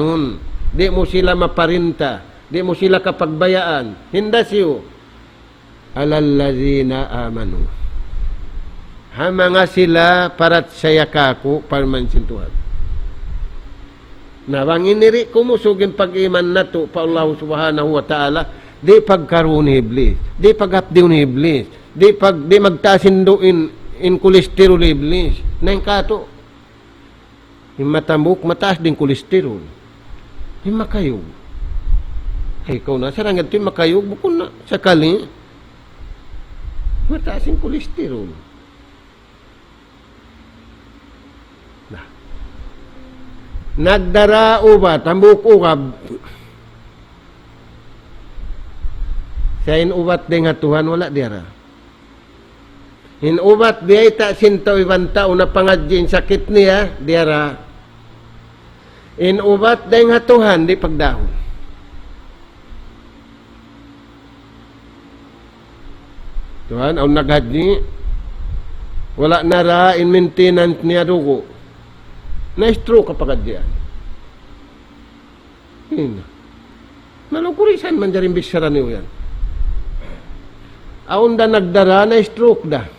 Di' mu sila maparinta, di' mu sila kapagbayaan. Hinda siyu. على الذين آمنوا. Ha manga sila parachaya kāku', parman sin Tuhan. Na bang ini di' kumusug in pag-iman natu' pa Allah Subhanahu wa Ta'ala, di' pagkaruun hi Iblis, di' paghapdiun hi Iblis, di' pag-, di' magtaas in du-, in, in cholesterol hi Iblis. Na in katu', in matambuk, mataas da in cholesterol. In makayug. Ay, ikaw na, sarang yadtu in makayug, bukun na, sakali, mataas in cholesterol. Na. Nagdara ubat, hambuuk ugab. Sa' in ubat dayn ha Tuhan, wala' diyara. In ubat biyayta' sin tau iban tau napangadji' in sakit niya, diyara. In ubat dayn ha Tuhan, di' pagdahun. Tuhan, awn naghadji', wala' nara in maintenance niya dugu'. Na-stroke ha pangadjian. Ina. Malugurisan manjari bichara niyu yan. Awn da nagdara na-stroke da.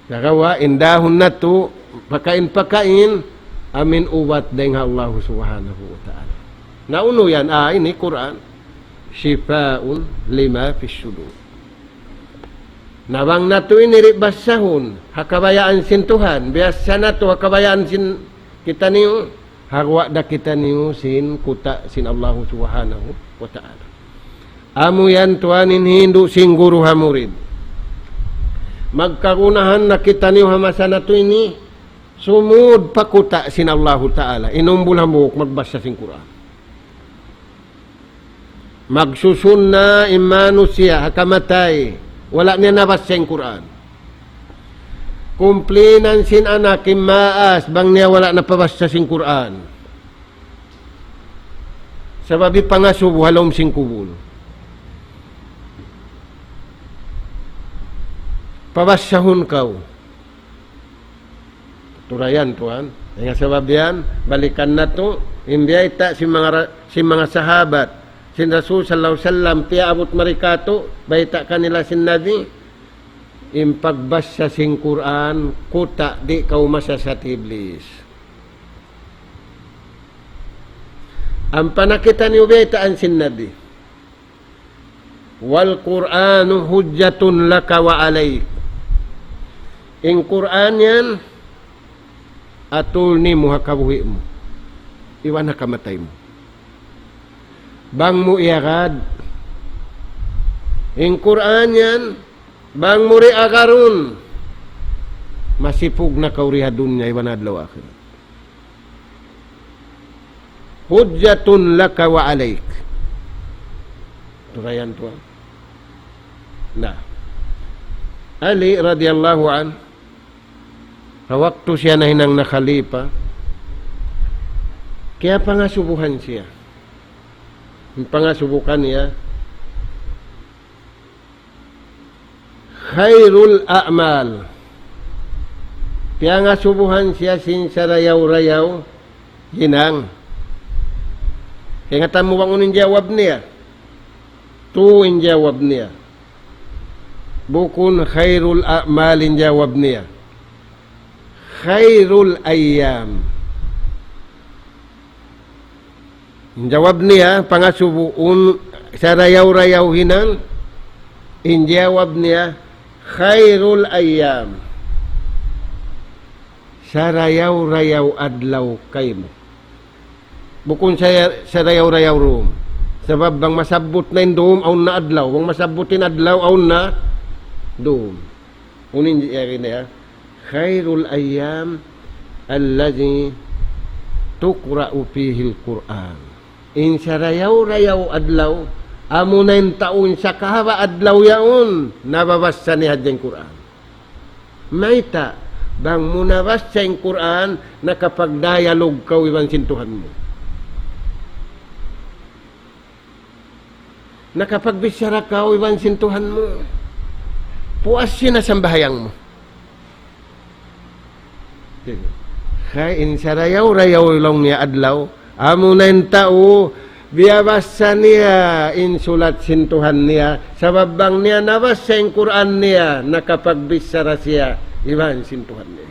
Sagawa', in dahun natu', pakain-pakain, amu in ubat dayn ha Allah Subhanahu wa Ta'ala. Na unu yan, ah, ini Qur'an. شفاء لما في الصدور. Na bang natu' ini di' basahun, ha kabayaan sin Tuhan, biyasa natu' ha kabayaan sin kitaniyu, hagwa' da kitaniyu sin kuta' sin Allahu Subhanahu wa Ta'ala. Amu yan tuwan in hindu' sin guru ha murid. Magkagunahan na kitaniyu ha masa natu' ini, sumud pa kuta' sin Allahu Ta'ala, in umbul hambuuk magbasa sin Qur'an. Magsusun na in manusiya' ha kamatay, wala' niya nabassa in Qur'an. Kumplinan sin anak in maas bang niya wala' napabassa sin Qur'an. Sabab hipangasubu ha lawm sin kubul. Pabassahun kaw. Turayan, tuwan. Hangkan sabab yan, balikan natu', in biyayta' sin manga ra-, sin manga sahabat, sin Rasul sallallahu alayhi wasallam, piyaabut mari katu', bayta' kanila sin Nabi, in pagbassa sin Qur'an, kuta' di' kaw masasat hi Iblis. Ampa na kitaniyu biyaytaan sin Nabi. والقرآن حجة لك وعليك. In Qur'an yan, atulni mu ha kabuhi' mu. Iban ha kamatay mu. Bang mu iyagad. In Qur'an yan, bang mu di' agarun. Masipug na kaw di ha dunya, iban adlaw akhirat. حجة لك وعليك. Turayan, tuwan. Na. Ali radiyallahu anhu, ha waktu siya nahinang na khalifa, kiyapangasubuhan siya. In pangasubu kaniya, خير الأعمال. Piyangasubuhan siya sin sarayaw-rayaw hinang. Kaingatan mu bang unu in jawab niya? Tu in jawab niya. Bukun خير الأعمال in jawab niya. خير الأيام. In jawab niya, pangasubu un, sarayaw-rayaw hinang, in jawab niya, خير الأيام. Sarayaw-rayaw adlaw kaymu. Bukun saya, sarayaw-rayaw dum. Sabab bang masabbut na in dum, awn na adlaw. Bang masabbut in adlaw, awn na dum. Unu in yari niya? خير الأيام الذي تقرأ فيه القرآن. In sarayaw-rayaw adlaw, amuna in tau in sakahaba' adlaw yaun, nababassa niya hadja in Qur'an. Mayta', bang mu nabassa in Qur'an, nakapag-dialogue kaw iban sin Tuhan mu. Nakapagbichara kaw iban sin Tuhan mu. Puas na sambahayang mu. Kay in sarayaw-rayaw laung niya adlaw, amuna in tau, biyabassa niya in sulat sin Tuhan niya, sabab bang niya nabassa in Qur'an niya, nakapagbichara siya iban sin Tuhan niya.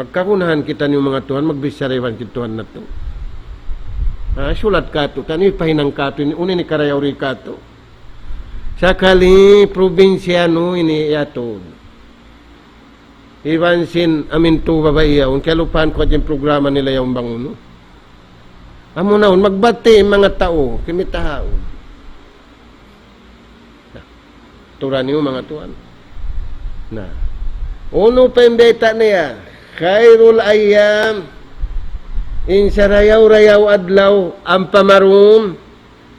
Magkagunahan kitaniyu manga tuwan, magbichara iban sin Tuhan natu'. Ha, sulat katu', taniyu pahinang katu', ini, unu in karayaw di katu'. Sakali probinsiya nu ini yatu. Iban sin amin tu babai yaun, kiyalupahan ku in programa nila yaun bang unu. Amuna yaun, magbati' manga tau, kimitahaun. Na, tura niyu manga tuwan. Na, unu pa in bayta' niya? خير الأيام, in sarayaw-rayaw adlaw, ampa marum,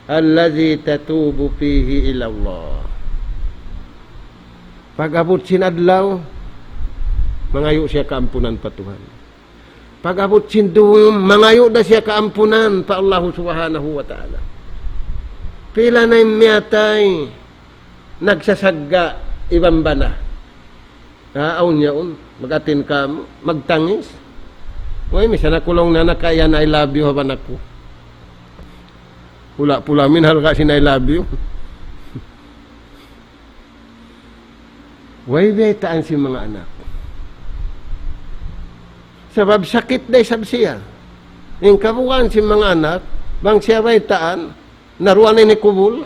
الذي تتوب فيه إلى الله. Pag-abut sin adlaw, mangayu' siya kaampunan pa Tuhan. Pag-abut sin dum, mangayu' da siya kaampunan pa Allahu Subhanahu wa Ta'ala. Pila na in miyatay, nagsasagga' iban bana. Ha, awn yaun, mag-atin ka, magtangis. Way, misan aku laung niya nakaiyan I love you ha bana ku. Pula-pula min halga' sin I love you. Way baytaan sin manga anak. Sabab sakit da isab siya. In kabugaan sin manga anak, bang siya baytaan, naruwa na ini kubul.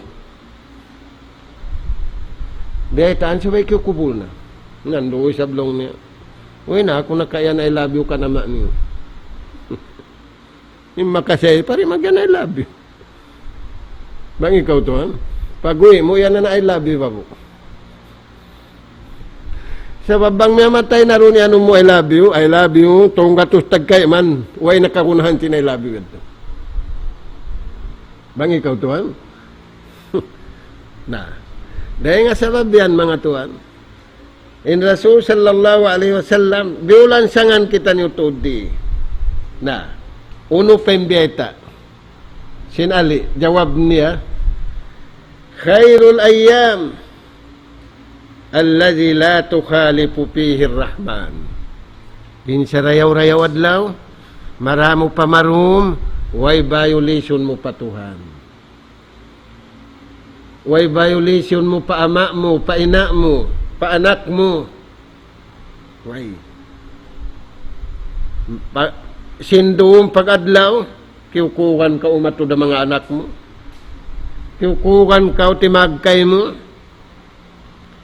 Baytaan siya, way kiyukubul na. Nandu isab laung niya. Way na, aku nakaiyan I love you kan ama' niyu. In makasay, pari magiyan I love you. Bang ikaw tuwan, pag-uwi' mu, iyan na na I love you, babu. Sabab bang miyamatay na duun, iyanun mu, "I love you, I love you," tunggatus tagkayman, way na kagunahan sin I love you yadtu. Bang ikaw tuwan, Na, dayn ha sabab yan, manga tuwan, in Rasul sallallahu alayhi wasallam, biyulansangan kitaniyu tuud di. Na, unu pa in biyayta' sin Ali, jawab niya, خير الأيام التي لا تخالف فيه الرحمن. In sarayaw-rayaw adlaw, maramu pa marum, way violation mu pa Tuhan. Way violation mu pa ama' mu, pa ina' mu, pa anak mu. Way. Pa, sin dum pag-adlaw, kiyukugan kaw umatud ha manga anak mu. Kiyukugan kaw timagkay mu.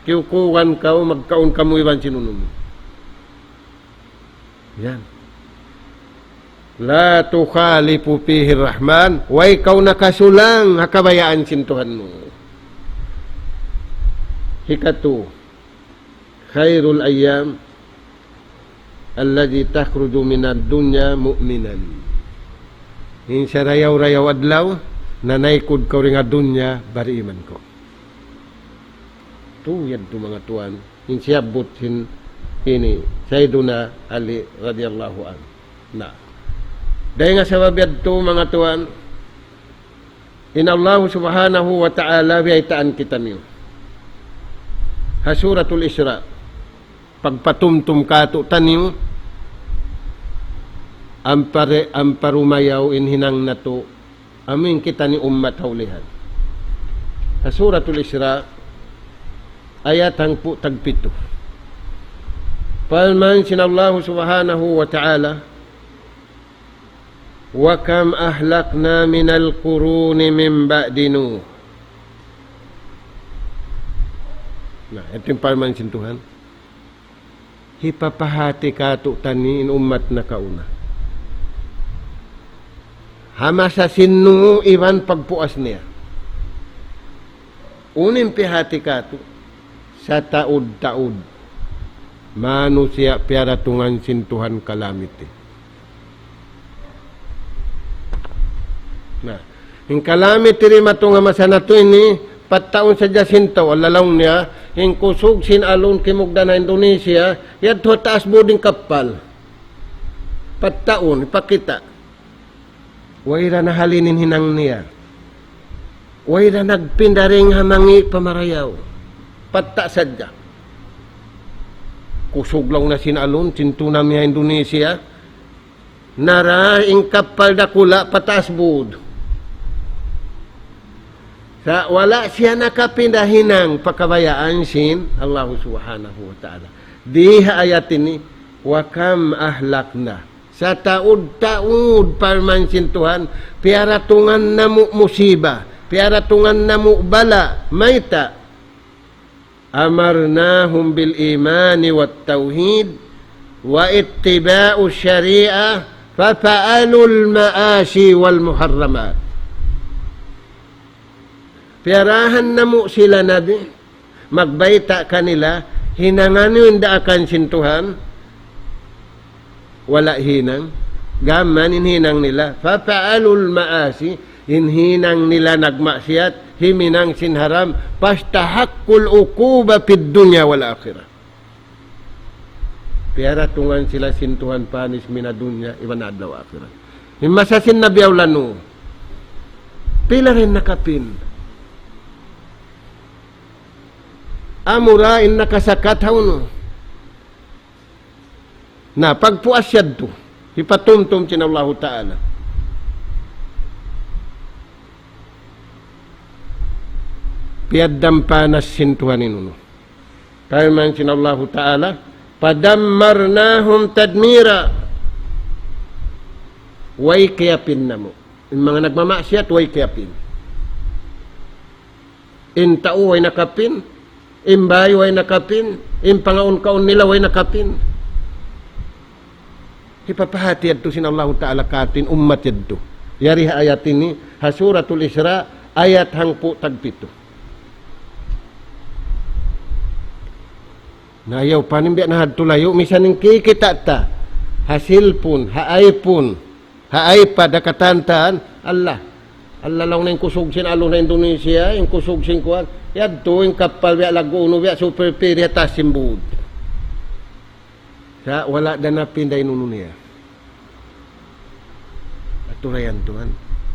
Kiyukugan kaw magkaun kamu iban sin unu mu. Yan. لا تخالف فيه الرحمن, way kaw nakasulang ha kabayaan sin Tuhan mu. Hikatu, خير الأيام التي تخرج من الدنيا مؤمنا. In sarayaw-rayaw adlaw, nanaykud kaw dayn ha dunya, bariman kaw. Tu yadtu, manga tuwan, in siyabbut sin ini, Sayyiduna Ali radiyallahu anhu. Na, dayn ha sabab yadtu, manga tuwan, in Allah subhanahu wa ta'ala biyaytaan kitaniyu ha Suratul Isra, pagpatumtum kātu'niyu, ampa re-, ampa rumayaw in hinang natu', amu in kitaniyu ummat ha ulihan. Ha Suratul Isra, ayat hangpu' tagpitu. Parman sin Allah subhanahu wa ta'ala, وكم أهلكنا من القرون من بعد نوح. Na, yadtu in parman sin Tuhan. Hipapahāti kātu'niyu in ummat nakauna. Ha masa sin Nuh iban pagpuas niya. Unu in piyahāti kātu', sataud-taud manusiya' piyaratungan sin Tuhan kalamity. Na, in kalamity dimatung ha masa natu' ini, pattaun sadja sin tau, laung niya, in kusug sin alun kimugdan ha Indonesia, yadtu ha taas bud in kappal. Pattaun, hipakita'. Way da nahalin in hinang niya. Way da nagpinda dayn ha mangi' pa marayaw. Patta' sadja. Kusug laung niya sin alun, sin tsunami ha Indonesia. Nara in kappal dakula' pa taas bud. Sa' wala' siya nakapinda hinang pa kabayaan sin Allah subhanahu wa ta'ala. Di ha ayat ini, وكم أهلكنا. Sataud-taud parman sin Tuhan, piyaratungan namu' musiba, piyaratungan namu' bala', mayta'? أمرناهم بالإيمان والتوحيد واتباع الشريعة ففعلوا المعاصي والمحرمات. Piyarahan namu' sila nabi, magbayta' kanila, hinangan niyu in daakan sin Tuhan, wala' hinang, gam mayan in hinang nila, ففعلوا المعاصي, in hinang nila nagmaksiyat, himinang sin haram, فاستحقوا العقوبة في الدنيا والآخرة. Piyaratungan sila sin Tuhan punishment ha dunya iban adlaw akhirat. In masa sin Nabi Nuh, pila da in nakapin? Amura in nakasakat ha unu? Na, pagpuas yadtu, hipatumtum sin Allahu Ta'ala. Piyaddam panas sin Tuhan in unu. Parman sin Allahu Ta'ala, فدمرناهم تدميرا. Way kiyapin namu'. In manga nagmamaksiyat, way kiyapin. In tau way nakapin, in bāy way nakapin, in pangaun-kaun nila way nakapin. Hipapahāti yadtu sin Allahu Ta'ala kātu' in ummat yadtu. Yari ha ayat ini, ha Suratul Isra, ayat hangpu' tagpitu. Na, ayaw pa niyu biya' na hadtu layu', misan in kikita' ta ha cellphone, ha iPhone, ha iPad, ha katan-katan, Allah. Alalaw na in kusug sin alun ha Indonesia, in kusug sin kuwan. Yadtu in kappal biya' laggu' unu biya' super ferry ha taas sin būd. Sa' wala' da napinda in unu niya. Aturayan Tuhan.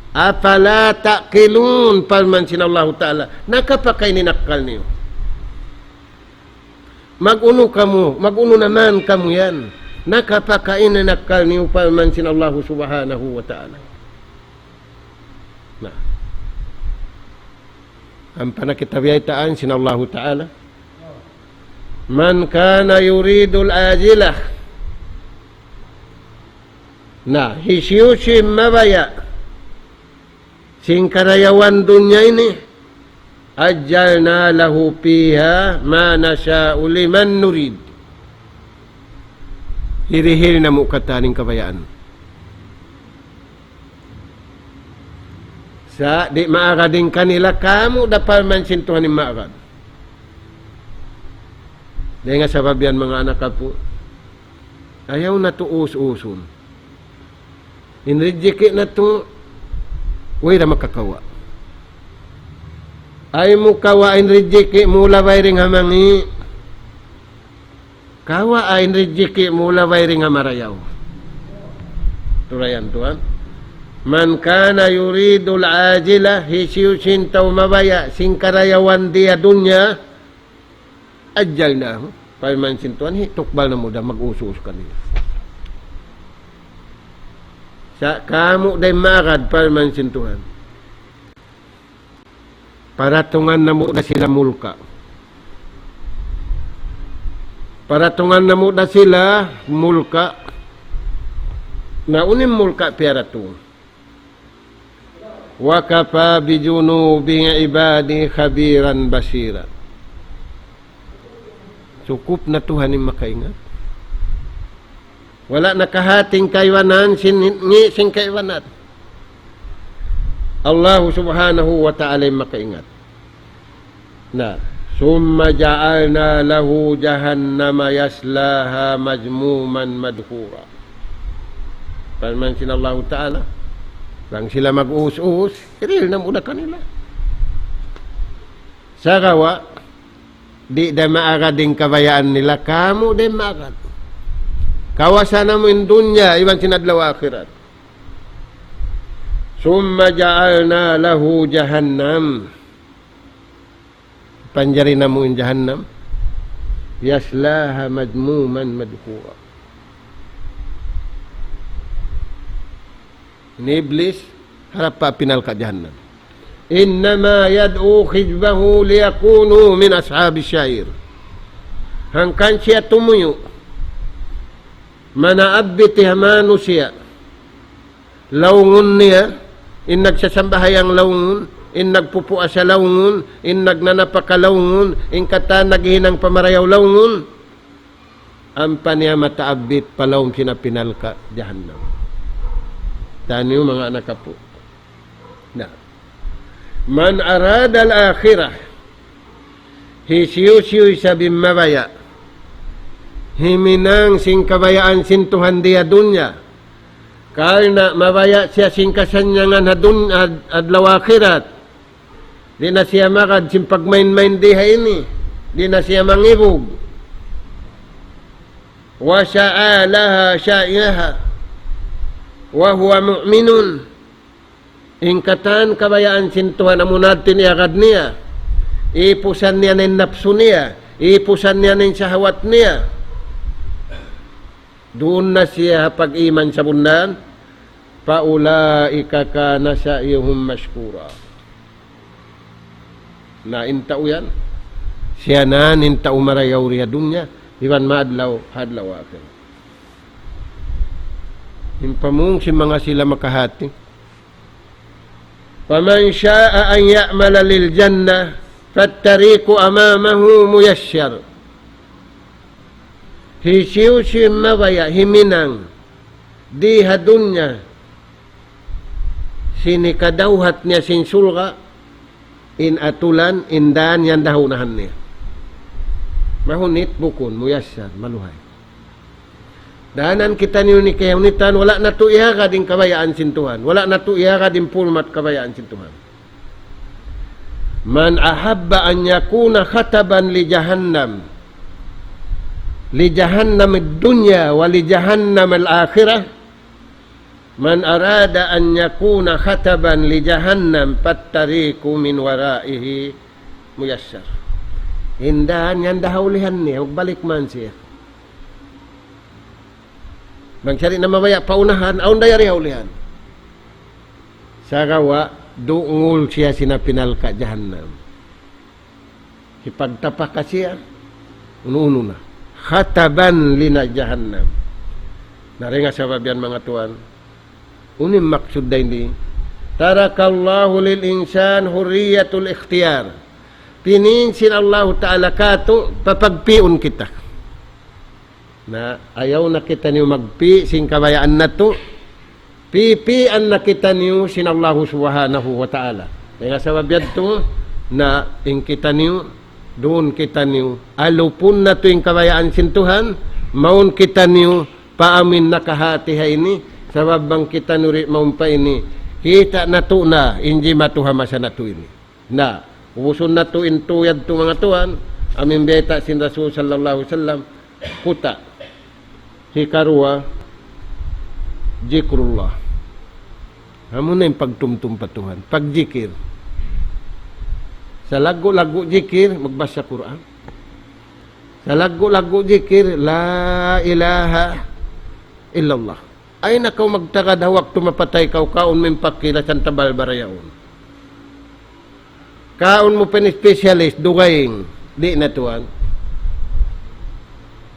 أفلا تعقلون, parman sin Allahu Ta'ala. Nakapakain in akkal niyu. Mag-unu kamu, mag-unu naman kamu yan. Nakapakain in akkal niyu, parman sin Allahu Subhanahu wa Ta'ala. Na. Ampa na kita biyaytaan sin Allahu Ta'ala. من كان يريد العاجلة. Na, hisiyu-siyu in mabaya' sin karayawan dunya ini, عجلنا له فيها ما نشاء لمن نريد. Hirihil namu' katan in kabayaan. Sa' di' maagad in kanila, kamu' da parman sin Tuhan in maagad. Dayn ha sabab yan, manga anak apu', ayaw natu' us-usun. In rijiki' natu', way da makakawa'. Ayaw mu kawa' in rijiki' mu labay dayn ha mangi'. Kawa' in rijiki' mu labay dayn ha marayaw. Turayan Tuhan. من كان يريد العاجلة, hisiyu-siyu in tau mabaya' sin karayawan di ha dunya, عجلنا له. Parman sin Tuhan, hi, tukbal namu' da, mag-us-us kanila. Sa' kamu' da in maagad, parman sin Tuhan. Paratungan namu' da sila mulka'. Paratungan namu' da sila mulka'. Na unu in mulka' piyaratung. وكفى بذنوب عبادي خبيرا بصيرا. Sukup na Tuhan in makaingat. Wala' na kahāti in kaibanan sin, ngi' sin kaibanan. Allahu Subhanahu wa Ta'ala in makaingat. Na, ثم جعلنا له جهنم يصلاها مذموما مدحورا. Parman sin Allahu Ta'ala, bang sila mag-us-us, hirihil namu' da kanila. Sagawa', di' da maagad in kabayaan nila, kamu' da in maagad. Kawasa namu' in dunya, iban sin adlaw akhirat. ثم جعلنا له جهنم. Panjari namu' in jahannam. يصلاها مذموما مدحورا. In Iblis, harap pa pinalka' jahannam. إنما يدعو حزبه ليكونوا من أصحاب السعير. Hangkan siya tumuyu'. Manaabbit ha manusiya'. Laungun niya, in nagsasambahayang laungun, in nagpupuasa laungun, in nagnanapaka laungun, in katan naghihinang pamarayaw laungun. Ampa niya mataabbit pa lawm sin api narka' jahannam. Taniyu manga anak apu'. Na. من أراد الآخرة. Hisiyu-siyu isab in mabaya'. Himinang sin kabayaan sin Tuhan di ha dunya. Karna' mabaya' siya sin kasannyangan ha dun-, ad-, adlaw akhirat. Di' na siya magad sin pagmain-main di ha ini. Di' na siya mangibug. وسعى لها سعيها وهو مؤمن. In katan kabayaan sin Tuhan amu na in iyagad niya. Ipusan niya na in napsu niya. Ipusan niya na in sahawat niya. Duun na siya ha pag-iman sabunnal. فأولئك كان سعيهم مشكورا. Na in tau yan, siya na in tau marayaw di ha dunya, iban maadlaw, adlaw akhirat. In pamung sin manga sila makahati. فمن شاء أن يعمل للجنة فالطريق أمامه ميسر. Hisiyu-siyu in mabaya' himinang di ha dunya sin hikadawhat niya sin surga', in atulan, in dān yan da ha unahan niya. Mahunit bukun, muyassar, maluhay. Danan kitaniyu ini kahunitan, wala' natu' iyagad in kabayaan sin Tuhan. Wala' natu' iyagad in pulmat kabayaan sin Tuhan. من أحب أن يكون خطبا لجهنم، لجهنم الدنيا ولجهنم الآخرة، من أراد أن يكون خطبا لجهنم فالطريق من ورائه ميسر. Hinda yan da ha ulihan niya, magbalik man siya. Bang siya di' na mabaya' pa unahan, awn da yari ha ulihan. Sagawa', dungul siya sin api narka' jahannam. Hipagtapaka siya, unu-unu na. خطبا لنار جهنم. Na, dayn ha sabab yan, manga tuwan. Unu in maksud dayn di? ترك الله للإنسان حرية الاختيار. Piyinda sin Allahu Ta'ala kātu', papagpi'un kita. Na, ayaw na kitaniyu magpi' sin kabayaan natu'. Pipi'an na kitaniyu sin Allahu Subhanahu wa Ta'ala. Dayn ha sabab yadtu, na in kitaniyu, duun kitaniyu, alupun natu' in kabayaan sin Tuhan, mawn kitaniyu, pa amin nakahati ha ini, sabab bang kitaniyu di' mawn pa ini, kita' natu' na in jimatu ha masa natu' ini. Na, ubusun natu' in tu yadtu, manga tuwan, amu in bayta' sin Rasul sallallahu alayhi wasallam, kuta'. Hikaruwa, zikrullah. Amu na in pagtumtum pa Tuhan, pagjikir. Salaggu'-laggu' jikir, magbasa Qur'an. Salaggu'-laggu' jikir, لا إله إلا الله. Ayaw na kaw magtagad ha waktu mapatay kaw, kaun mu in pakila san tabal barayaun. Kaun mu pa in specialist, dugaing. Di' na, tuwan.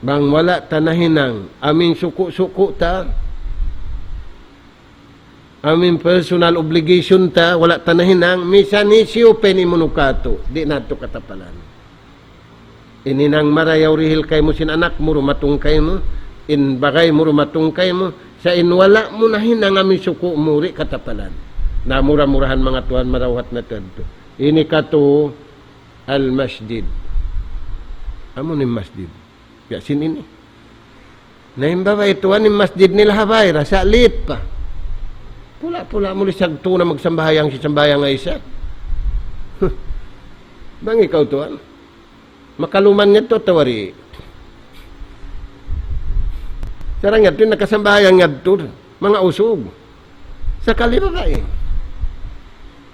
Bang wala' ta nahinang, amu in suku'-suku' ta, amu in personal obligation ta, wala' ta nahinang, misan hisiyu pa in imunu kātu', di' natu' katapalan. In hinang marayaw dihil kaymu sin anak mu, dumatung kaymu, in bagay mu, dumatung kaymu, sa' in wala' mu nahinang amu in suku' mu, di' katapalan. Na, mura-murahan, manga tuwan, marawhat natu' yadtu. Ini katu' al-masjid. Amu in masjid. Biya' sin ini. Na, in babai, tuwan, in masjid nila ha bay ra, sa' lit pa. Pula-pula mu lisag tu na magsambahayang sin sambahayang Isa. Bang ikaw, tuwan, makaluman yadtu atawa di'? Sarang yadtu, nakasambahayang yadtu, manga usug. Sakali babai.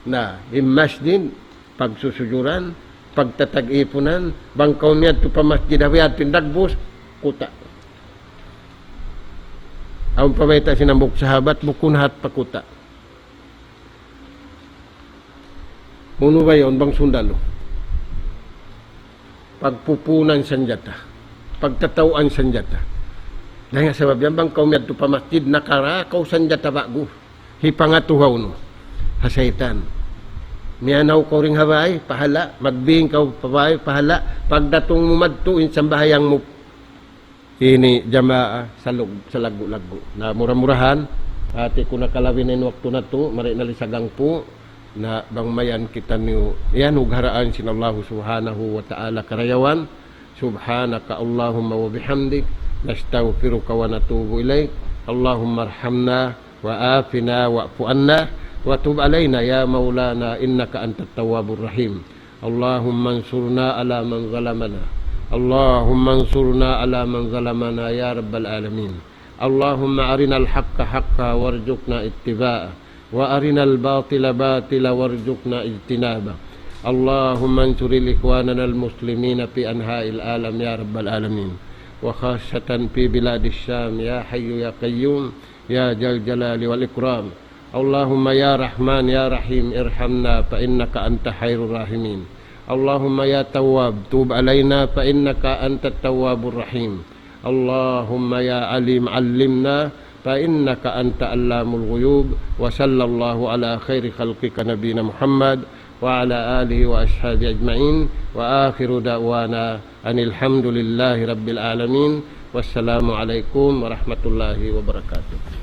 Na, in masjid, pagsusujuran, pagtatag-ipunan, bang kaw miyadtu pa masjid, ha biya' ha yan dagbus, kuta'. Awn pa bayta' sin hambuuk sahabat, bukun hat pa kuta'. Unu ba yaun bang sundalu? Pagpupunan sanjata, pagtataw'an sanjata. Dayn ha sabab yan, bang kaw miyadtu pa masjid, nakara kaw sanjata ba'gu. Hipangatu ha unu? Ha saytan. Miyanaw kaw dayn ha bay, pahala', magbing kaw pa bay, pahala', pagdatung mu madtu in sambahayang mu ini jamaa salug-, salaggu'-laggu'. Na, mura-murahan, hati ku nakalabi na in waktu natu', mari na lisag hangpu', na bang mayan kitaniyu, yan, ugharaan sin Allahu Subhanahu wa Ta'ala karayawan. سبحانك اللهم وبحمدك، نستغفرك ونتوب إليك. اللهم ارحمنا وعافنا واعف عنا وتب علينا يا مولانا إنك أنت التواب الرحيم. اللهم انصرنا على من ظلمنا. اللهم انصرنا على من ظلمنا يا رب العالمين. اللهم أرنا الحق حقا وارزقنا اتباعه، وأرنا الباطل باطلا وارزقنا اجتنابه. اللهم انصر إخواننا المسلمين في أنحاء العالم يا رب العالمين، وخاصة في بلاد الشام يا حي يا قيوم يا ذا الجلال والإكرام. اللهم يا رحمن يا رحيم ارحمنا فإنك أنت خير الراحمين. اللهم يا تواب توب علينا فإنك أنت التواب الرحيم. اللهم يا عليم علمنا فإنك أنت علام الغيوب. وصلى الله على خير خلقك نبينا محمد وعلى آله وأصحابه أجمعين. وآخر دعوانا أن الحمد لله رب العالمين. والسلام عليكم ورحمة الله وبركاته.